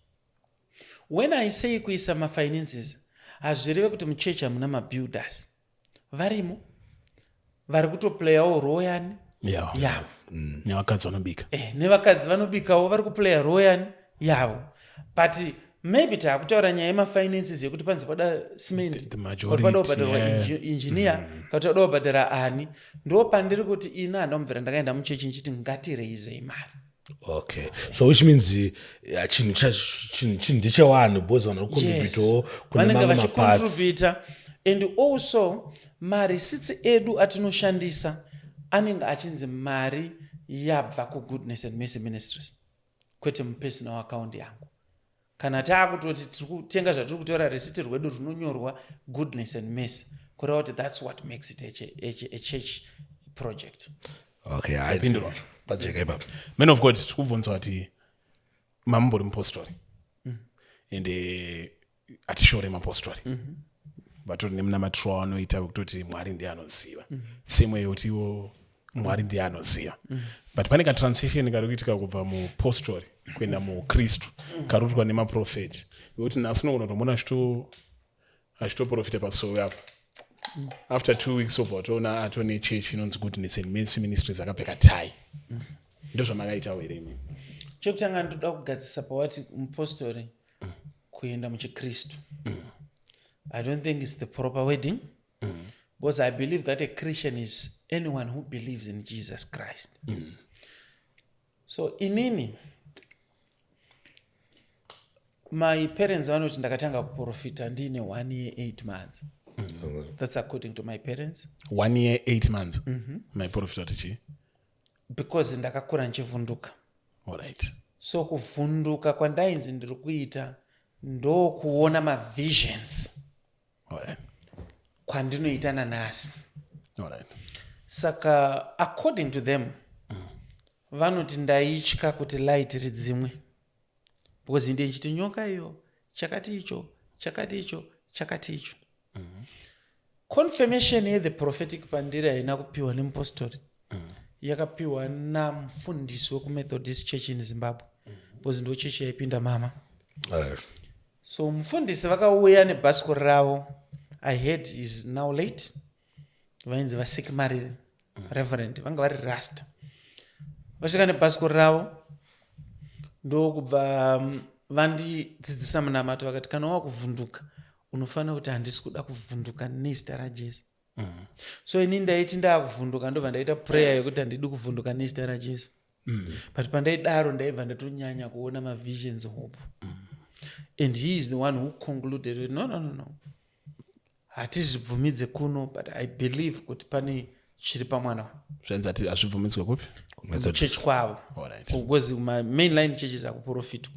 when I say kuisa mafinances, hazvireve kuti muchechi hamuna mabuilders. Varimo vari kutoplayawo role yani yavo. Nevakadzi vanobika. Nevakadzi vanobikawo vari kuplaya role yani yavo. But maybe taakutaura nyaya yemafinances yekuti panzi pada cement, The majority, pada kubhadharwa engineer, kana kuti pada kubhadhara ani. Ndo pandiri kuti ina handamubvira ndakaenda muchechi nchiti ngatireizei mari. Okay, so which means chinhu ndechevanhu because vanhu vari kucontributawo kune Vanenge mamwe maparts. vachicontributa, and also marisitsi edu atinoshandisa anenge achinzi mari yabva kuGoodness and Mercy Ministries, kwete mupersonal account yangu. Kana taakutoti tiri kutenga zvatiri kutora, risiti rwedu runonyorwa Goodness and Mercy, kureva kuti that's what makes it a church project. Okay, Yapindurwa. Pajeka ipapo. Man of God, tikubvunza kuti mamumbori mupostori, ende hatishore mapostori, vatori nemunamatiro wavanoita wekutoti Mwari ndiye anoziva, same way yekuti iwo Mwari ndiye anoziva. But pane katransition kari kuitika kubva mupostori kuenda mukristu, kari kuitwa nemaprofeti, wekuti nhasi unogona kutomuona achitoprofita pasowe apo, after 2 weeks obva watoona atone chechi inonzi Goodness and Mercy Ministries, akapfeka tai. Ndozvamakaitawo here imini? Chekutanga, ndoda kugadzisa pawati mupostori kuenda muchikristu. I don't think it's the proper wording, because I believe that a Christian is anyone who believes in Jesus Christ. So inini, my parents vanoti ndakatanga kuprofita ndiine 1 year 8 months. That's according to my parents. 1 year 8 months, maiprofita kuti chii? Because ndakakura ndichivhunduka. Alright. So kuvhunduka kwandainzi ndiri kuita ndokuona mavisions kwandinoita nanhasi. Saka according to them, vanoti ndaitya kuti light ridzimwe, because inde nchiti nyoka iyo, chakati icho, chakati icho, chakati icho. Confirmation yethe prophetic pandiri haina kupiwa nemupostori, yakapiwa namufundisi wekuMethodist Church in Zimbabwe. Because ndo chechi yaipinda mama. Alright. So mufundisi vakauya nebhasikoro ravo. I heard is now late, vainzi vaSikmarire, reverend, vanga vari rasta. Vasvika nebhasikoro ravo, ndokubva vandidzidzisa munamato. Vakati, "Kana wakuvhunduka, unofanira kuti, 'Handisi kuda kuvhunduka nezita raJesu.'" So ini ndaiti ndaakuvhunduka, ndobva ndaita prayer yekuti handidi kuvhunduka nezita raJesu. But pandaidaro, ndaibva ndatonyanya kuona mavisions, hope. And he is the one who concluded kuti, "No, no, no, no, hatizvibvumidze kuno, but I believe kuti pane chiri pamwana uyu." Zvainzi ati hazvibvumidzwe kupi? Kuchechi kwavo. Because mainline churches akuprofitwa.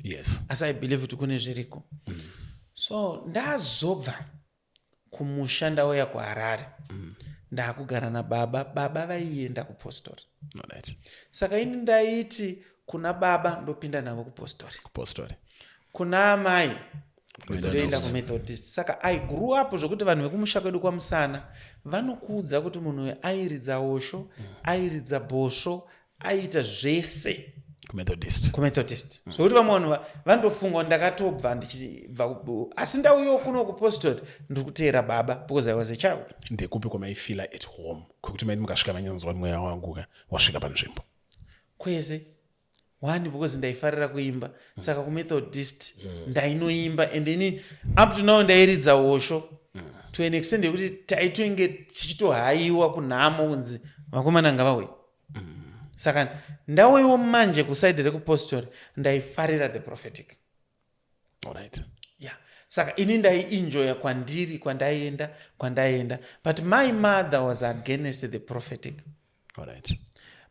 Asi I believe kuti kune zviriko. So ndazobva kumusha, ndauya kuHarare, ndaakugara nababa. Baba vaienda kupostori. Saka ini ndaiti kuna baba ndopinda navo kupostori, kupostori, kuna amai ndoenda kuMethodist. Saka I grew up zvokuti vanhu vekumusha kwedu kwaMusana vanokuudza kuti munhu uyu airidza hosho, airidza bhosvo, aiita zvese. KuMethodist. KuMethodist. Zvokuti vamwe vanhu vanotofunga kuti ndakatobva ndichibva asi ndauyawo kuno kupostori, ndiri kuteera baba because I was a child. Ndekupi kwamaifeela at home, kwekuti maiti mukasvika manyanzwa kuti mweya wangu ka wasvika panzvimbo? Kwese one, because ndaifarira kuimba. Saka kuMethodist ndainoimba, and ini up to now ndairidza hosho to an extent yekuti taitonge tichitohayiwa kunhamo kunzi vakomana ngavauye. Saka ndauyiwo manje kuside rekupostori, ndaifarira the prophetic. Yeah, saka ini ndaienjoya kwandiri, kwandaienda, but my mother was against the prophetic.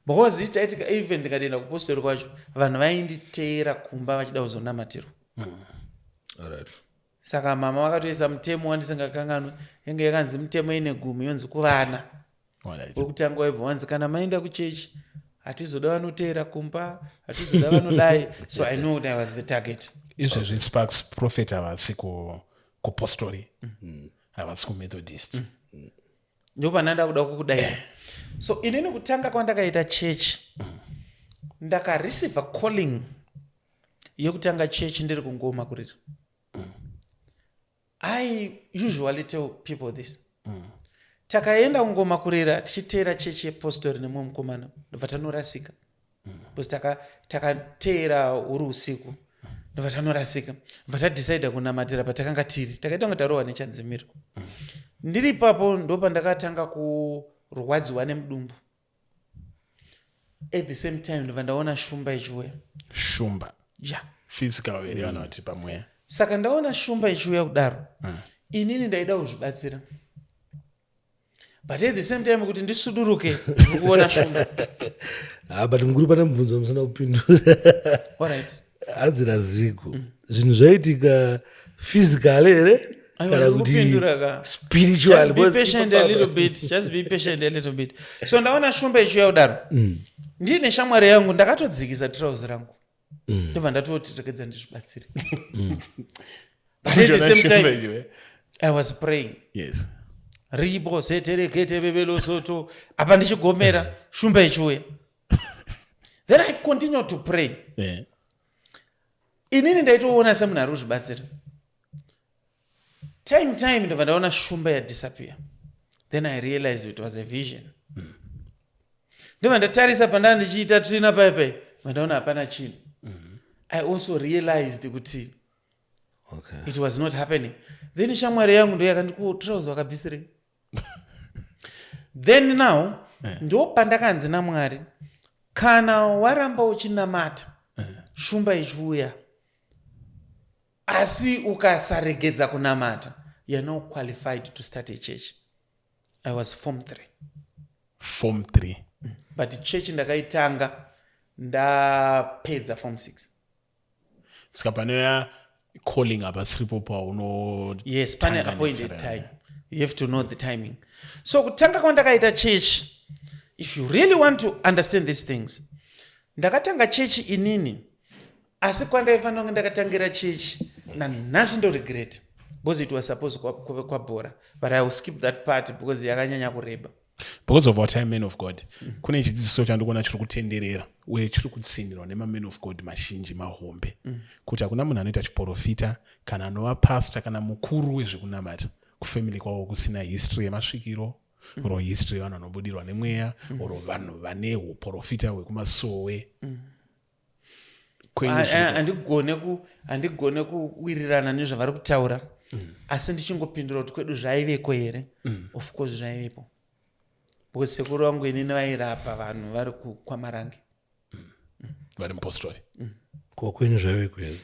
Because ichaitika, even ndikatoenda kupostori kwacho, vanhu vainditeera kumba vachida kuzonamatirwa. Saka mama vakatoisa mutemo wandisingakanganwe, yange yakanzi mutemo ine 10, yonzi kuvana. Wekutanga waibva wanzi, "Kana maenda kuchechi, hatizoda vanoteera kumba, hatizoda vanodai." So I know that I was the target. Izvezvi, Sparks, prophet havasi kupostori, havasi kuMethodist. Ndopandanda kuda kukudai. So inini kutanga kwandakaita chechi, ndakareceiva calling yekutanga chechi ndiri kuNgoma Kurira. I usually tell people this: takaenda kuNgoma Kurira tichiteera chechi yepostori nemumwe mukomana, ndobva tanorasika, because takateera huri usiku, ndobva tanorasika, bva tadecida kunamatira patakanga tiri. Takaita kunge tarohwa nechadzimiro. Ndiri ipapo ndopandakatanga kurwadziwa nemudumbu. At the same time, ndobva ndaona shumba ichiuya. Shumba? Yeah. Physical here kana kuti pamweya? Saka ndaona shumba ichiuya kudaro, inini ndaida kuzvibatsira, but at the same time kuti ndisuduruke, ndiri kuona shumba. Ah, but mukuru, pane mubvunzo musina kupindura. Alright. Hanzi naziko, zvinhu zvaitika physical here Aiwa, kana ndiri kuti kupindura ka. spiritual? Just be Because patient a little bit, just be patient a little bit. So ndaona shumba ichiuya kudaro, ndiine shamwari yangu, ndakatodzikisa trouser rangu, ndobva ndatoti, "Regedza ndizvibatsire." But at the same time I was praying. Ribo zeterekete vevelosoto, apa ndichigomera, shumba ichiuya. Then I continue to pray. Inini ndaitoona semunhu ari kuzvibatsira. Time time, ndobva ndaona shumba yadisappear. Then I realized it was a vision. Ndobva ndatarisa pandaa ndichiita tsvina paipai, bva ndaona hapana chinhu. I also realized kuti it was not happening. Then shamwari yangu ndo yakandikutrauza, "Wakabvisirei?" Then now ndo pandakanzi naMwari, "Kana waramba uchinamata shumba ichiuya, asi ukasaregedza kunamata, you are now qualified to start a church." I was form 3. Form 3. But church ndakaitanga ndapedza form 6. Saka panoya calling apa tsiripo pauno Yes, pane appointed time. You have to know the timing. So kutanga kwandakaita church, if you really want to understand these things, ndakatanga chechi inini, asi kwandaifanira kunge ndakatangira chechi, nanhasi ndo regret, because it was supposed kuve kwaBhora, but I will skip that part because yakanyanya kureba. Because of our time, man of God, kune chidzidziso chandikuona chiri kutenderera uye chiri kutsinirwa nemamen of God mazhinji mahombe, kuti hakuna munhu anoita chiprofita kana anova pastor kana mukuru wezvekunamata kufamily kwavo kusina history yemasvikiro or history yevanhu vanobudirwa nemweya or vanhu vane uprofita hwekumasowe. Kwenyu Handigone kuwirirana nezvavari kutaura, asi ndichingopindura kuti kwedu zvaiveko here? Of course zvaivepo, because sekuru vangu inini vairapa vanhu vari kukwamarange. Vari mupostori. Ko kwenyu zvaiveko here?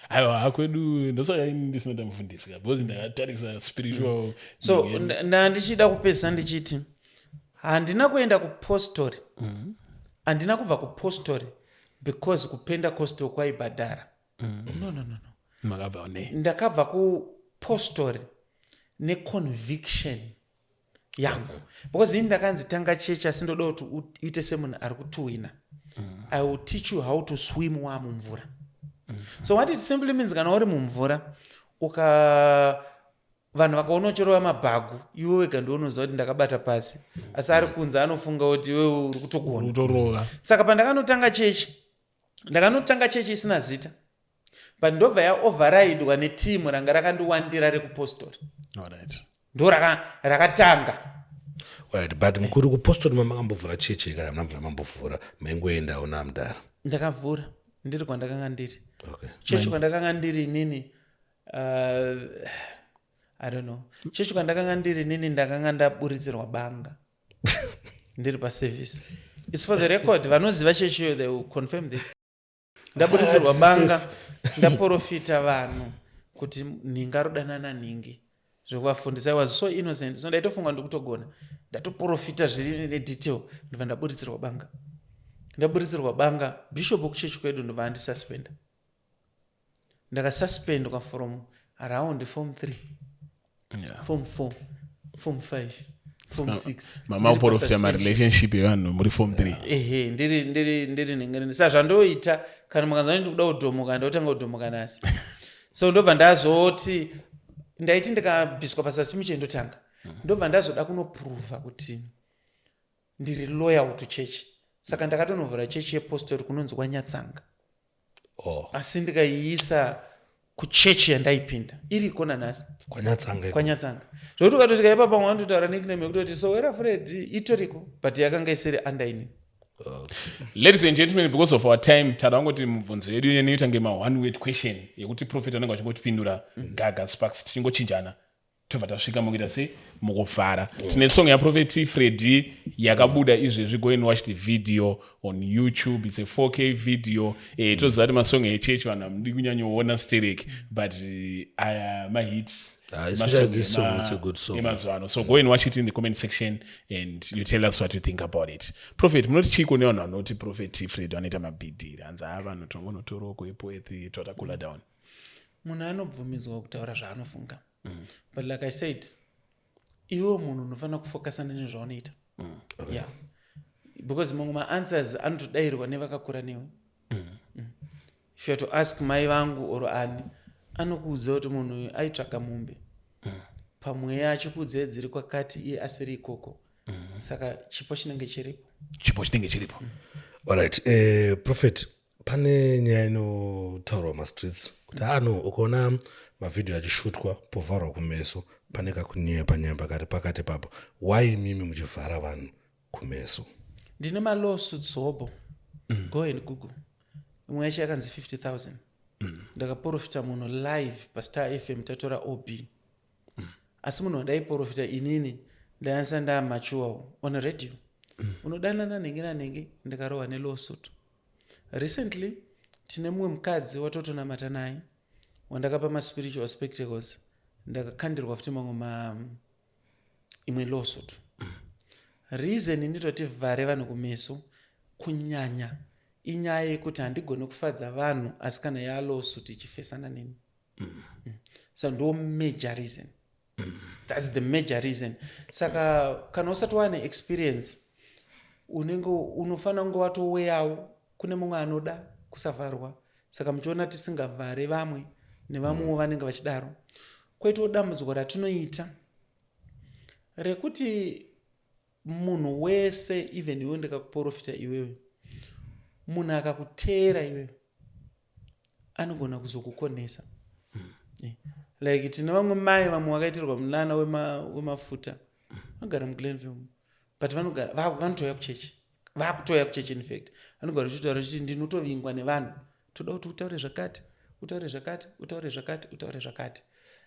Aiwa, hakwedu. Ndosaka ini ndisinoita mufundisi ka, because ndakatarisa spiritual. So ndandichida kupedzisa ndichiti handina kuenda kupostori, handina kubva kupostori because kupentecostal kwaibhadhara. No, no, no, no. Makabva ne Ndakabva kupostori neconviction yangu, because ini ndakanzi tanga chechi, asi ndoda kuti uite semunhu ari kutuwina. I will teach you how to swim wamumvura. So what it simply means, kana uri mumvura, uka vanhu vakaona uchirova mabhagu, iwe wega ndounoziva kuti ndakabata pasi, asi ari kunze anofunga kuti iwe uri kutogona. Utorova. Saka pandakanotanga chechi, ndakanotanga chechi isina zita, but ndobva yaoverridwa netimu ranga rakandiwandira rekupostori. Ndo rakatanga. Right, but mukuru, kupostori mamakambovhura chechi kana munamvura mambovhura, maingoendawo namudhara? Ndakavhura ndiri kwandakanga ndiri. Chechi kwandakanga ndiri inini, I don't know, chechi kwandakanga ndiri inini, ndakanga ndaburitsirwa banga ndiri paservice. It's for the record, vanoziva chechiyo, they will confirm this. Ndaburitsirwa banga, ndaprofita vanhu kuti nhingi arodanana nhingi, zvekuvafundisa. I was so innocent, so ndaitofunga ndikutogona. Ndatoprofita zviri nedetail, ndobva ndaburitsirwa banga. Ndaburitsirwa banga, bishop wekuchechi kwedu ndobva andisuspenda. Ndakasuspendwa from around form 3, form 4, form 5, form 6. Mama uprofita marelationship evanhu muri form 3? Ehe, ndiri nhengere. Sa zvandoita, kana mukanzwa ndiri kuda kudhomoka, ndotanga kudhomoka nhasi. So ndobva ndazoti, ndaiti ndikabviswa pasuspension ndotanga, ndobva ndazoda kunoprova kuti ndiri loyal to church. Saka ndakatonovhura chechi yepostori kunonzi kwaNyatsanga. Asi ndikaiisa kuchechi yandaipinda, iriko nanhasi. KwaNyatsanga iko. KwaNyatsanga, zvokuti ukatosvika ipapo pamwe vanototaura nickname yekutoti Sowera Fred, itoriko, but yakanga isiri under inini. Ladies and gentlemen, because of our time, tada kungoti mubvunzo yedu inoita nge ma one word question yekuti prophet anenge vachingotipindura gaga sparks, tichingochinjana, tobva tasvika mukuita sei, mukuvhara. Tine song yaProphet Freddy yakabuda izvezvi. Go and watch the video on YouTube. It's a 4K video. Toziva kuti masong echechi vanhu hamudi kunyanyoona sterek, but aya mahits. Ah, especially this song, it's a good song. Emazuva ano. So go and watch it in the comment section and you tell us what you think about it. Prophet, munoti chiko nevanhu vanoti Prophet Fred vanoita mabhidhiri, hanzi haa, vanhu tongonotorawo kuEpworth, totakula down? Munhu anobvumidzwa kutaura zvaanofunga, but like I said, iwewo munhu unofanira kufokasana nezvaunoita. Yeah, because mamwe maanswers anotodayirwa nevakakura newe. If you are to ask mai vangu or ani, anokuudza kuti munhu uyu aitsvaga mombe pamweya, achikuudzai dziri kwakati, iye asiri ikoko. Saka chipo chinenge chiripo. Chipo chinenge chiripo. Alright, prophet, pane nyaya inotaurwa mastreets kuti ano ukaona mavhidhiyo achishutwa povharwa kumeso, pane kakunyepa nyemba kari pakati papo. Why mimi muchivhara vanhu kumeso? Ndine malawsuits hobo. Go and Google. Imwe yacho yakanzi 50,000. Ndakaprofita munhu live paStar FM, tatora ob, asi munhu wandaiprofita inini ndayanisa ndamaturewo on radio, unodanana nhingi nanhingi. Ndikarohwa nelawsuit. Recently tine mumwe mukadzi watotonamata naye wandakapa maspiritual spectacles, ndakakandirwa futi mamwe ma imwe lawsuit. Reason inototi vhare vanhu kumeso kunyanya inyaya yekuti handigoni kufadza vanhu, asi kana yalawsuit ichifesana neni. So ndo major reason, that's the major reason. Saka kana usati wane experience, unenge unofanira kunge watoweyawo kune mumwe anoda kusavharwa. Saka muchiona tisingavhare vamwe, nevamwewo vanenge vachidaro. Kwoitawo dambudziko ratinoita rekuti Munhu wese, even iwe, ndikakuprofita iwewe, munhu akakuteera iwewe anogona kuzokukonesa. Like tine vamwe mai, vamwe vakaitirwa munana wemafuta, vanogara muGlenville, but vanogara vanotouya kuchechi, vakutoya kuchechi. In fact, vanogara vachitaura chiti, "Ndinotovingwa nevanhu, toda kuti utaure zvakati, utaure zvakati, utaure zvakati, utaure zvakati."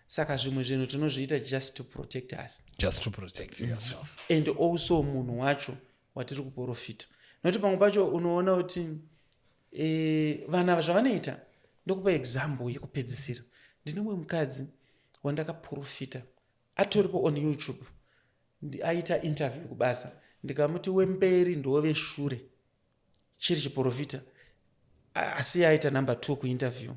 Saka zvimwe zvinhu tinozviita just to protect us. Just to protect yourself. And also munhu wacho watiri kuprofita, nokuti pamwe pacho unoona kuti vanhu ava zvavanoita. Ndokupa example yekupedzisira. Ndine mumwe mukadzi wandakaprofita, atoripo on YouTube. Aita interview kubasa, ndikamuti wemberi ndoveshure, chiri chiprofita, asi aita number 2 kuinterview.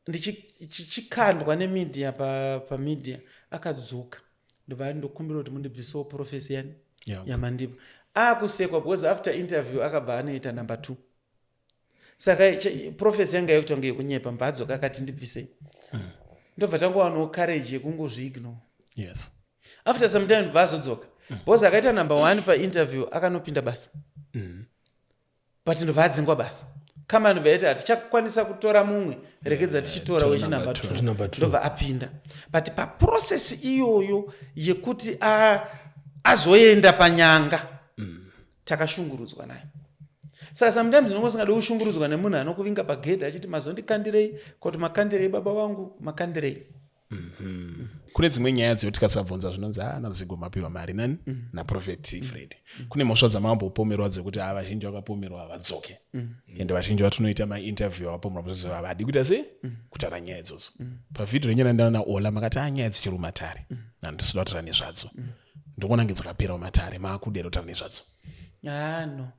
Ndichikandwa nemedia, pamedia akadzoka, ndobva ndokumbira kuti mundibvisewo prophecy yani yamandipa. Akusekwa because after interview akabva anoita number 2. Saka prophecy yanga yekuti yekunyepa. Mbva adzoka akati, "Ndibvisei." Ndobva tangowanawo courage yekungozviignore. After some time bva azodzoka, because akaita number 1 painterview, akanopinda basa, but ndobva adzingwa basa. Kambani bva yati, "Hatichakwanisa kutora mumwe, regedza tichitora wechinumber number 2." Number two. Ndobva apinda, but paprocess iyoyo yekuti azoenda panyanga, takashungurudzwa nayo. Saka sometimes unonge usingadi kushungurudzwa nemunhu anokuvinga pagedhi achiti, "Mazondikandirei kuti makandirei baba vangu, makandirei?" Kune dzimwe nyaya dzekuti tikasabvunza zvinonzi, "A, naZigo mapiwa mari nani naProphet Fred." Kune mhosva dzamambopomerwa dzekuti a, vazhinji vakapomerwa havadzoke, ende vazhinji vatinoita mainterview avapomerwa mhosva havadi kuita sei, kutaura nyaya idzodzo. Pavhidhio renyu randaona ola, makati, "A, nyaya dzichiri mumatare, handisida kutaura nezvadzo." Ndikuona nge dzakapera mumatare, maakudera kutaura nezvadzo? Ah, no.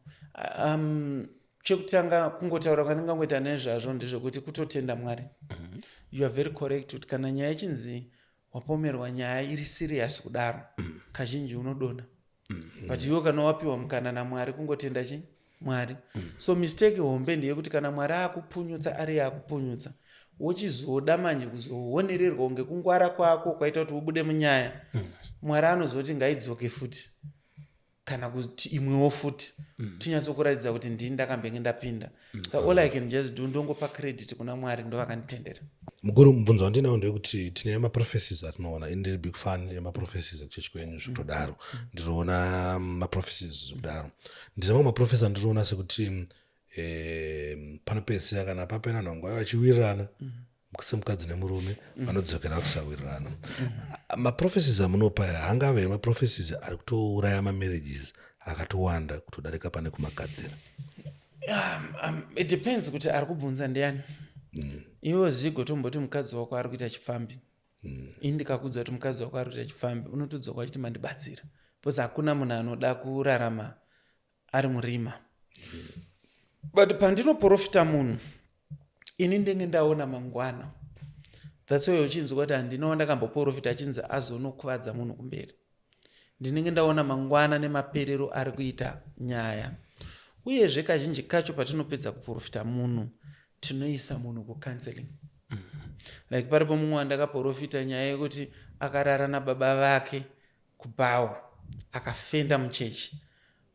Chekutanga kungotaura kwandingangoita nezvazvo ndezvekuti kutotenda Mwari. You are very correct kuti kana nyaya ichinzi wapomerwa nyaya iri serious kudaro, kazhinji unodona, but iwe kana wapiwa mukana naMwari, kungotenda chi Mwari. So mistake hombe ndeyekuti kana Mwari akupunyutsa, ari akupunyutsa, wochizoda manje kuzoonererwa ngekungwara kwako kwaita kuti ubude munyaya. Mwari anozoti, "Ngaidzoke futi," kana kuti imwewo futi, tinyatsokuratidza kuti ndini ndakambenge ndapinda. So all I can just do, ndongopa credit kuna Mwari, ndo vakanditendera. Mukuru, mubvunzo wandinawo ndeyekuti tine maprophecies atinoona. Ini ndiri big fan yemaprophecies ekuchechi kwenyu zvekutodaro. Ndinoona maprophecies zvekudaro. Ndine mamwe maprophecies andinoona sekuti panopedzisira kana papena nhango vachiwirirana semukadzi nemurume, vanodzokera kusawirirana. Maprophecies amunopa aya hangave maprophecies ari kutouraya mamarriages akatowanda kutodarika pane kumagadzira? It depends kuti ari kubvunza ndiani. Iwe Zigo, tomboti mukadzi wako ari kuita chipfambi. Ini ndikakudza kuti mukadzi wako ari kuita chipfambi, unotodzoka uchiti, "Mandibatsira," because hakuna munhu anoda kurarama ari murima. But pandinoprofita munhu, ini ndenge ndaona mangwana. That's why uchinzwa kuti handinawo ndakamboprofita achinzi azonokuvadza munhu kumberi. Ndinenge ndaona mangwana nemaperero ari kuita nyaya. Uyezve kazhinji kacho patinopedza kuprofita munhu, tinoisa munhu kucounseling. Like paripo mumwe wandakaprofita nyaya yekuti akarara nababa vake kubhawa, akafenda muchechi.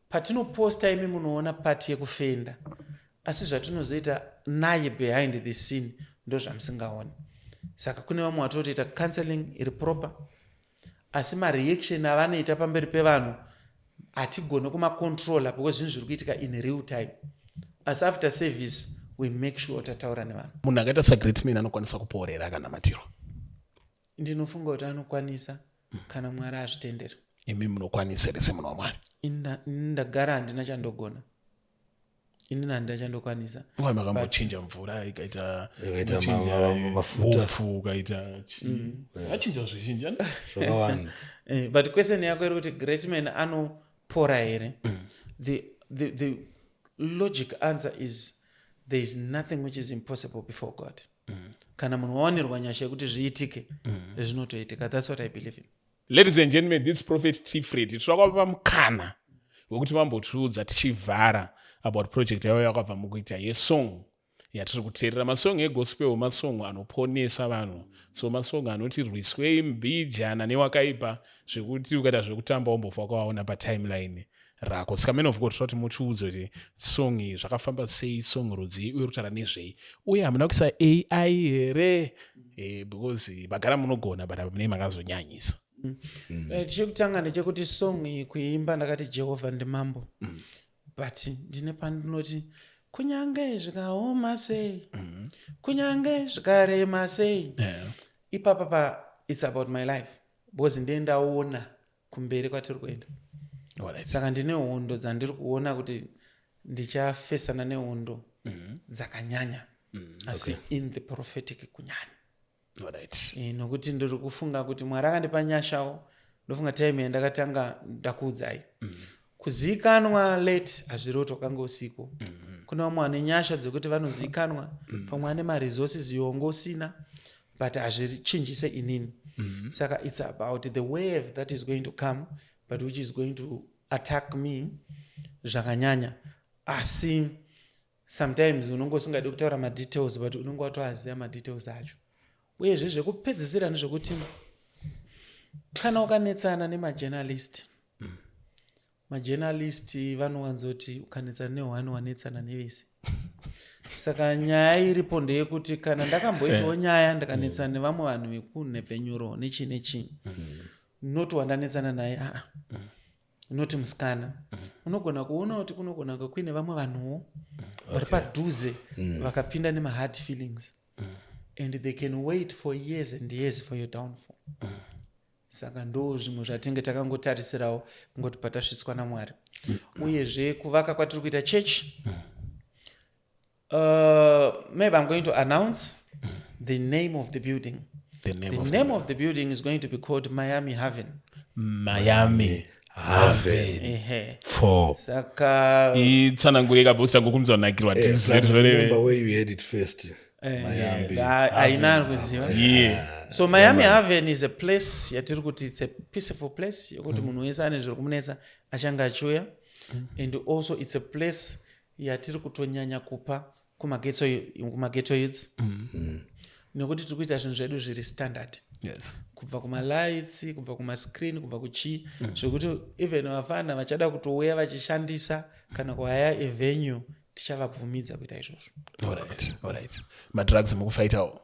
Patinoposta, imi munoona part yekufenda, asi zvatinozoita naye behind the scene ndo zvamusingaoni. Saka kune vamwe vatotoita counseling iri proper, asi mareaction avanoita pamberi pevanhu hatigone kumacontrola because zvinhu zviri kuitika in real time. Asi after service we make sure tataura nevanhu. Munhu akaita saGreat Man anokwanisa kuporera kana matirwa? Ndinofunga kuti anokwanisa kana Mwari azvitendera. Imi munokwanisa here semunhu waMwari? Ini ndagara handina chandogona, inini handina chandokwanisa. Wai, makambochinja mvura ikaita Ikaita mochinja mafuta. Hupfu ukaita achinja zvizhinji ani? Zvakawanda. But question yako iri kuti great man anopora here? The logic answer is there is nothing which is impossible before God. Kana munhu wawanirwa nyasha yekuti zviitike, zvinotoitika. That's what I believe in. Ladies and gentlemen, this Prophet T Fred. Tinoda kuvapa mukana wekuti vambotiudza tichivhara about project yavo yakabva mukuita yesong. Yatiri kuteerera masong egospel, masong anoponesa vanhu. So masong anoti rwiswei mbijana newakaipa, zvekuti ukaita zvekutamba wombofa wakawaona patimeline rako. Saka man of God, toda kuti mutiudze kuti song iyi zvakafamba sei, song rudzii, uye kutaura nezvei, uye hamuna kuisa AI here? Because magara munogona, but apa munei makazonyanyisa. Chekutanga ndechekuti song iyi kuimba ndakati Jehovha ndimambo, but ndine pandinoti kunyange zvikaoma sei, kunyange zvikarema sei. Ipapa pa it's about my life, because ndiye ndaona kumberi kwatiri kuenda. Saka ndine hondo dzandiri kuona kuti ndichafesana nehondo dzakanyanya, asi in the prophetic kunyanya. Nokuti ndiri kufunga kuti Mwari akandipa nyashawo. Ndofunga time yandakatanga ndakuudzai, kuzivikanwa late hazvirevi kuti wakanga usiku. Kune vamwe vane nyasha dzekuti vanozivikanwa, pamwe ane maresources iwo wanga usina, but hazvichinjise inini. Saka it's about the wave that is going to come, but which is going to attack me zvakanyanya. Asi sometimes unonge usingadi kutaura madetails, but unonge watoaziva madetails acho. Uyezve zvekupedzisira ndezvekuti kana ukanetsana nemajournalist, majournalist vanowanzoti ukanetsana neone, wanetsana nevese. Saka nyaya iripo ndeyekuti kana ndakamboitawo nyaya, ndakanetsana nevamwe vanhu vekunhepfenyuro nechii nechii, not wandanetsana naye, aa, noti musikana, unogona kuona kuti kunogona kunge kuine vamwe vanhuwo vari padhuze vakapinda nemahard feelings, and they can wait for years and years for your downfall. Saka ndo zvimwe zvatinge takangotarisirawo kungoti patasvitswa naMwari. Uyezve kuvaka kwatiri kuita church, maybe I'm going to announce the name of the building. The name The of name of the building is going to be called Miami Haven. Miami Haven. Ehe. For Saka Itsanangure kabhosi, tangokumidza kunakirwa. Remember where you heard it first. Miami. Haina ari kuziva. So Miami Haven is a place yatiri kuti it's a peaceful place yekuti munhu wese ane zviri kumunetsa achange achiuya, and also it's a place yatiri kutonyanya kupa kumaghetto youths, nekuti tiri kuita zvinhu zvedu zviri standard, kubva kumalights, kubva kumascreen, kubva kuchii, zvekuti even vafana vachada kutouya vachishandisa kana kuhaya avenue, tichavabvumidza kuita izvozvo. Alright. Madrugs mukufaitawo?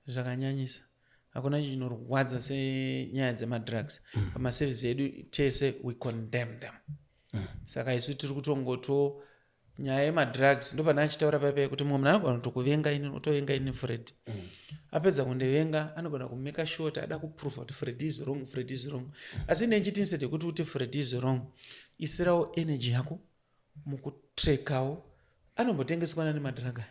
Zvakanyanyisa. Hakuna chinorwadza senyaya dzemadrugs. Pamaservice edu tese we condemn them. Saka isu tiri kutongoto nyaya yemadrugs, ndopana achitaura paipai kuti mumwe munhu anogona kutokuvenga ini, otovenga ini Fred. Apedza kundivenga, anogona kumake sure kuti ada kuprova kuti Fred is wrong, Fred is wrong. Asi ine nchiti instead yekuti uti Fred is wrong, isirawo energy yako mukutrekawo anombotengeswana nemadrug aya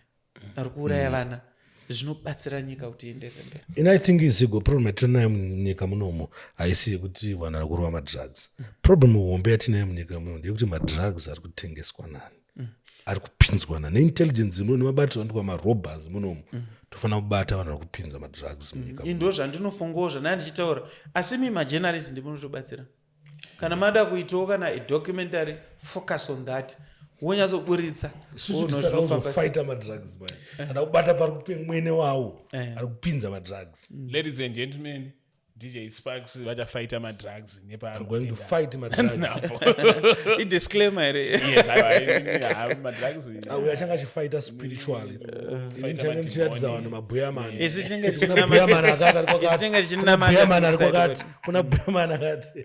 ari kuuraya vana, zvinobatsira nyika kuti ienderere mberi. And I think izigo problem yatinayo munyika munomu haisi yekuti vanhu vari kurova madrugs. Problem hombe yatinayo munyika muno ndeyekuti madrugs ari kutengeswa nani, ari kupinzwa nani, neintelligence muno nemabatiro anoitwa marobbers munomu. Tofanira kubata vanhu vari kupinza madrugs munyika. Ndo zvandinofungawo, zvandanga ndichitaura. Asi mi majournalist ndimunotobatsira kana mada kuitawo kana a documentary, focus on that, wonyatsoburitsa. Isusu tisada kuzofighta madrugs man, kana kubata pari kupe mwene wawo ari kupinza madrugs. Ladies and gentlemen, DJ Sparks vachafighta madrugs. I'm going to fight madrugs. Idisclaimer here? Yes, aiwa, madrugs. Uyo achange achifighta spiritually, ini ndichange ndichiratidza vanhu mabhuyamani. Isu tinenge Kuna bhuyamani akati ari Isu kwakati, tinenge kuna bhuyamani ari tichinamata. kwakati, kuna bhuyamani akati.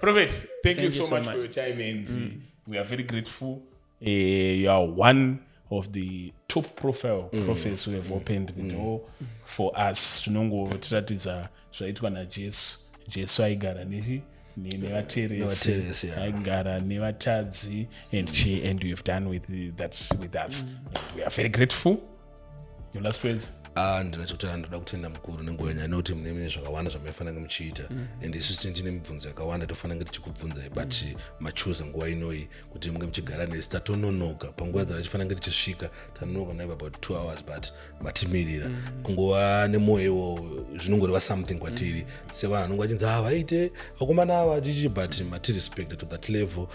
Prophet, thank you you so so much much. for your time, and we are very grateful. You are one of the top profile prophets who have opened the door for us. Zvinongotiratidza zvaitwa naJesu. Jesu aigara nechi nevateresi, Nevateresi, yeah. aigara nevatadzi and chi, and you have done with that with us. And we are very grateful. Your last words? Ah, ndina chekuti ndoda kutenda mukuru nenguva yenyu anoti mune mune zvakawanda zvamaifanira kunge muchiita and isusu tine tine mibvunzo yakawanda tofanira kunge tichikubvunzai but machuza nguva inoyi kuti munge muchigara nesu. Tatononoka panguva dzatachifanira kunge tichisvika, tanonoka naive about 2 hours, but matimirira. Kungova nemwoyo iwowo zvinongoreva something kwatiri sevanhu vanonge vachinzi, "Ah, vaite vakomana ava chichi," but matirespect to that level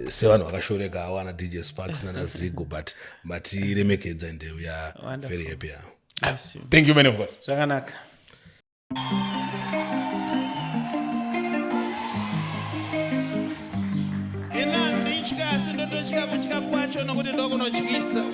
sevanhu vakashoreka avo ana DJ Sparks nana Zigo, but matiremekedza and we are Wonderful. very happy, yeah. Bless you. Thank you, man of God. Zvakanaka. Ina handitya, asi ndototya kutya kwacho nokuti ndokunotyisa.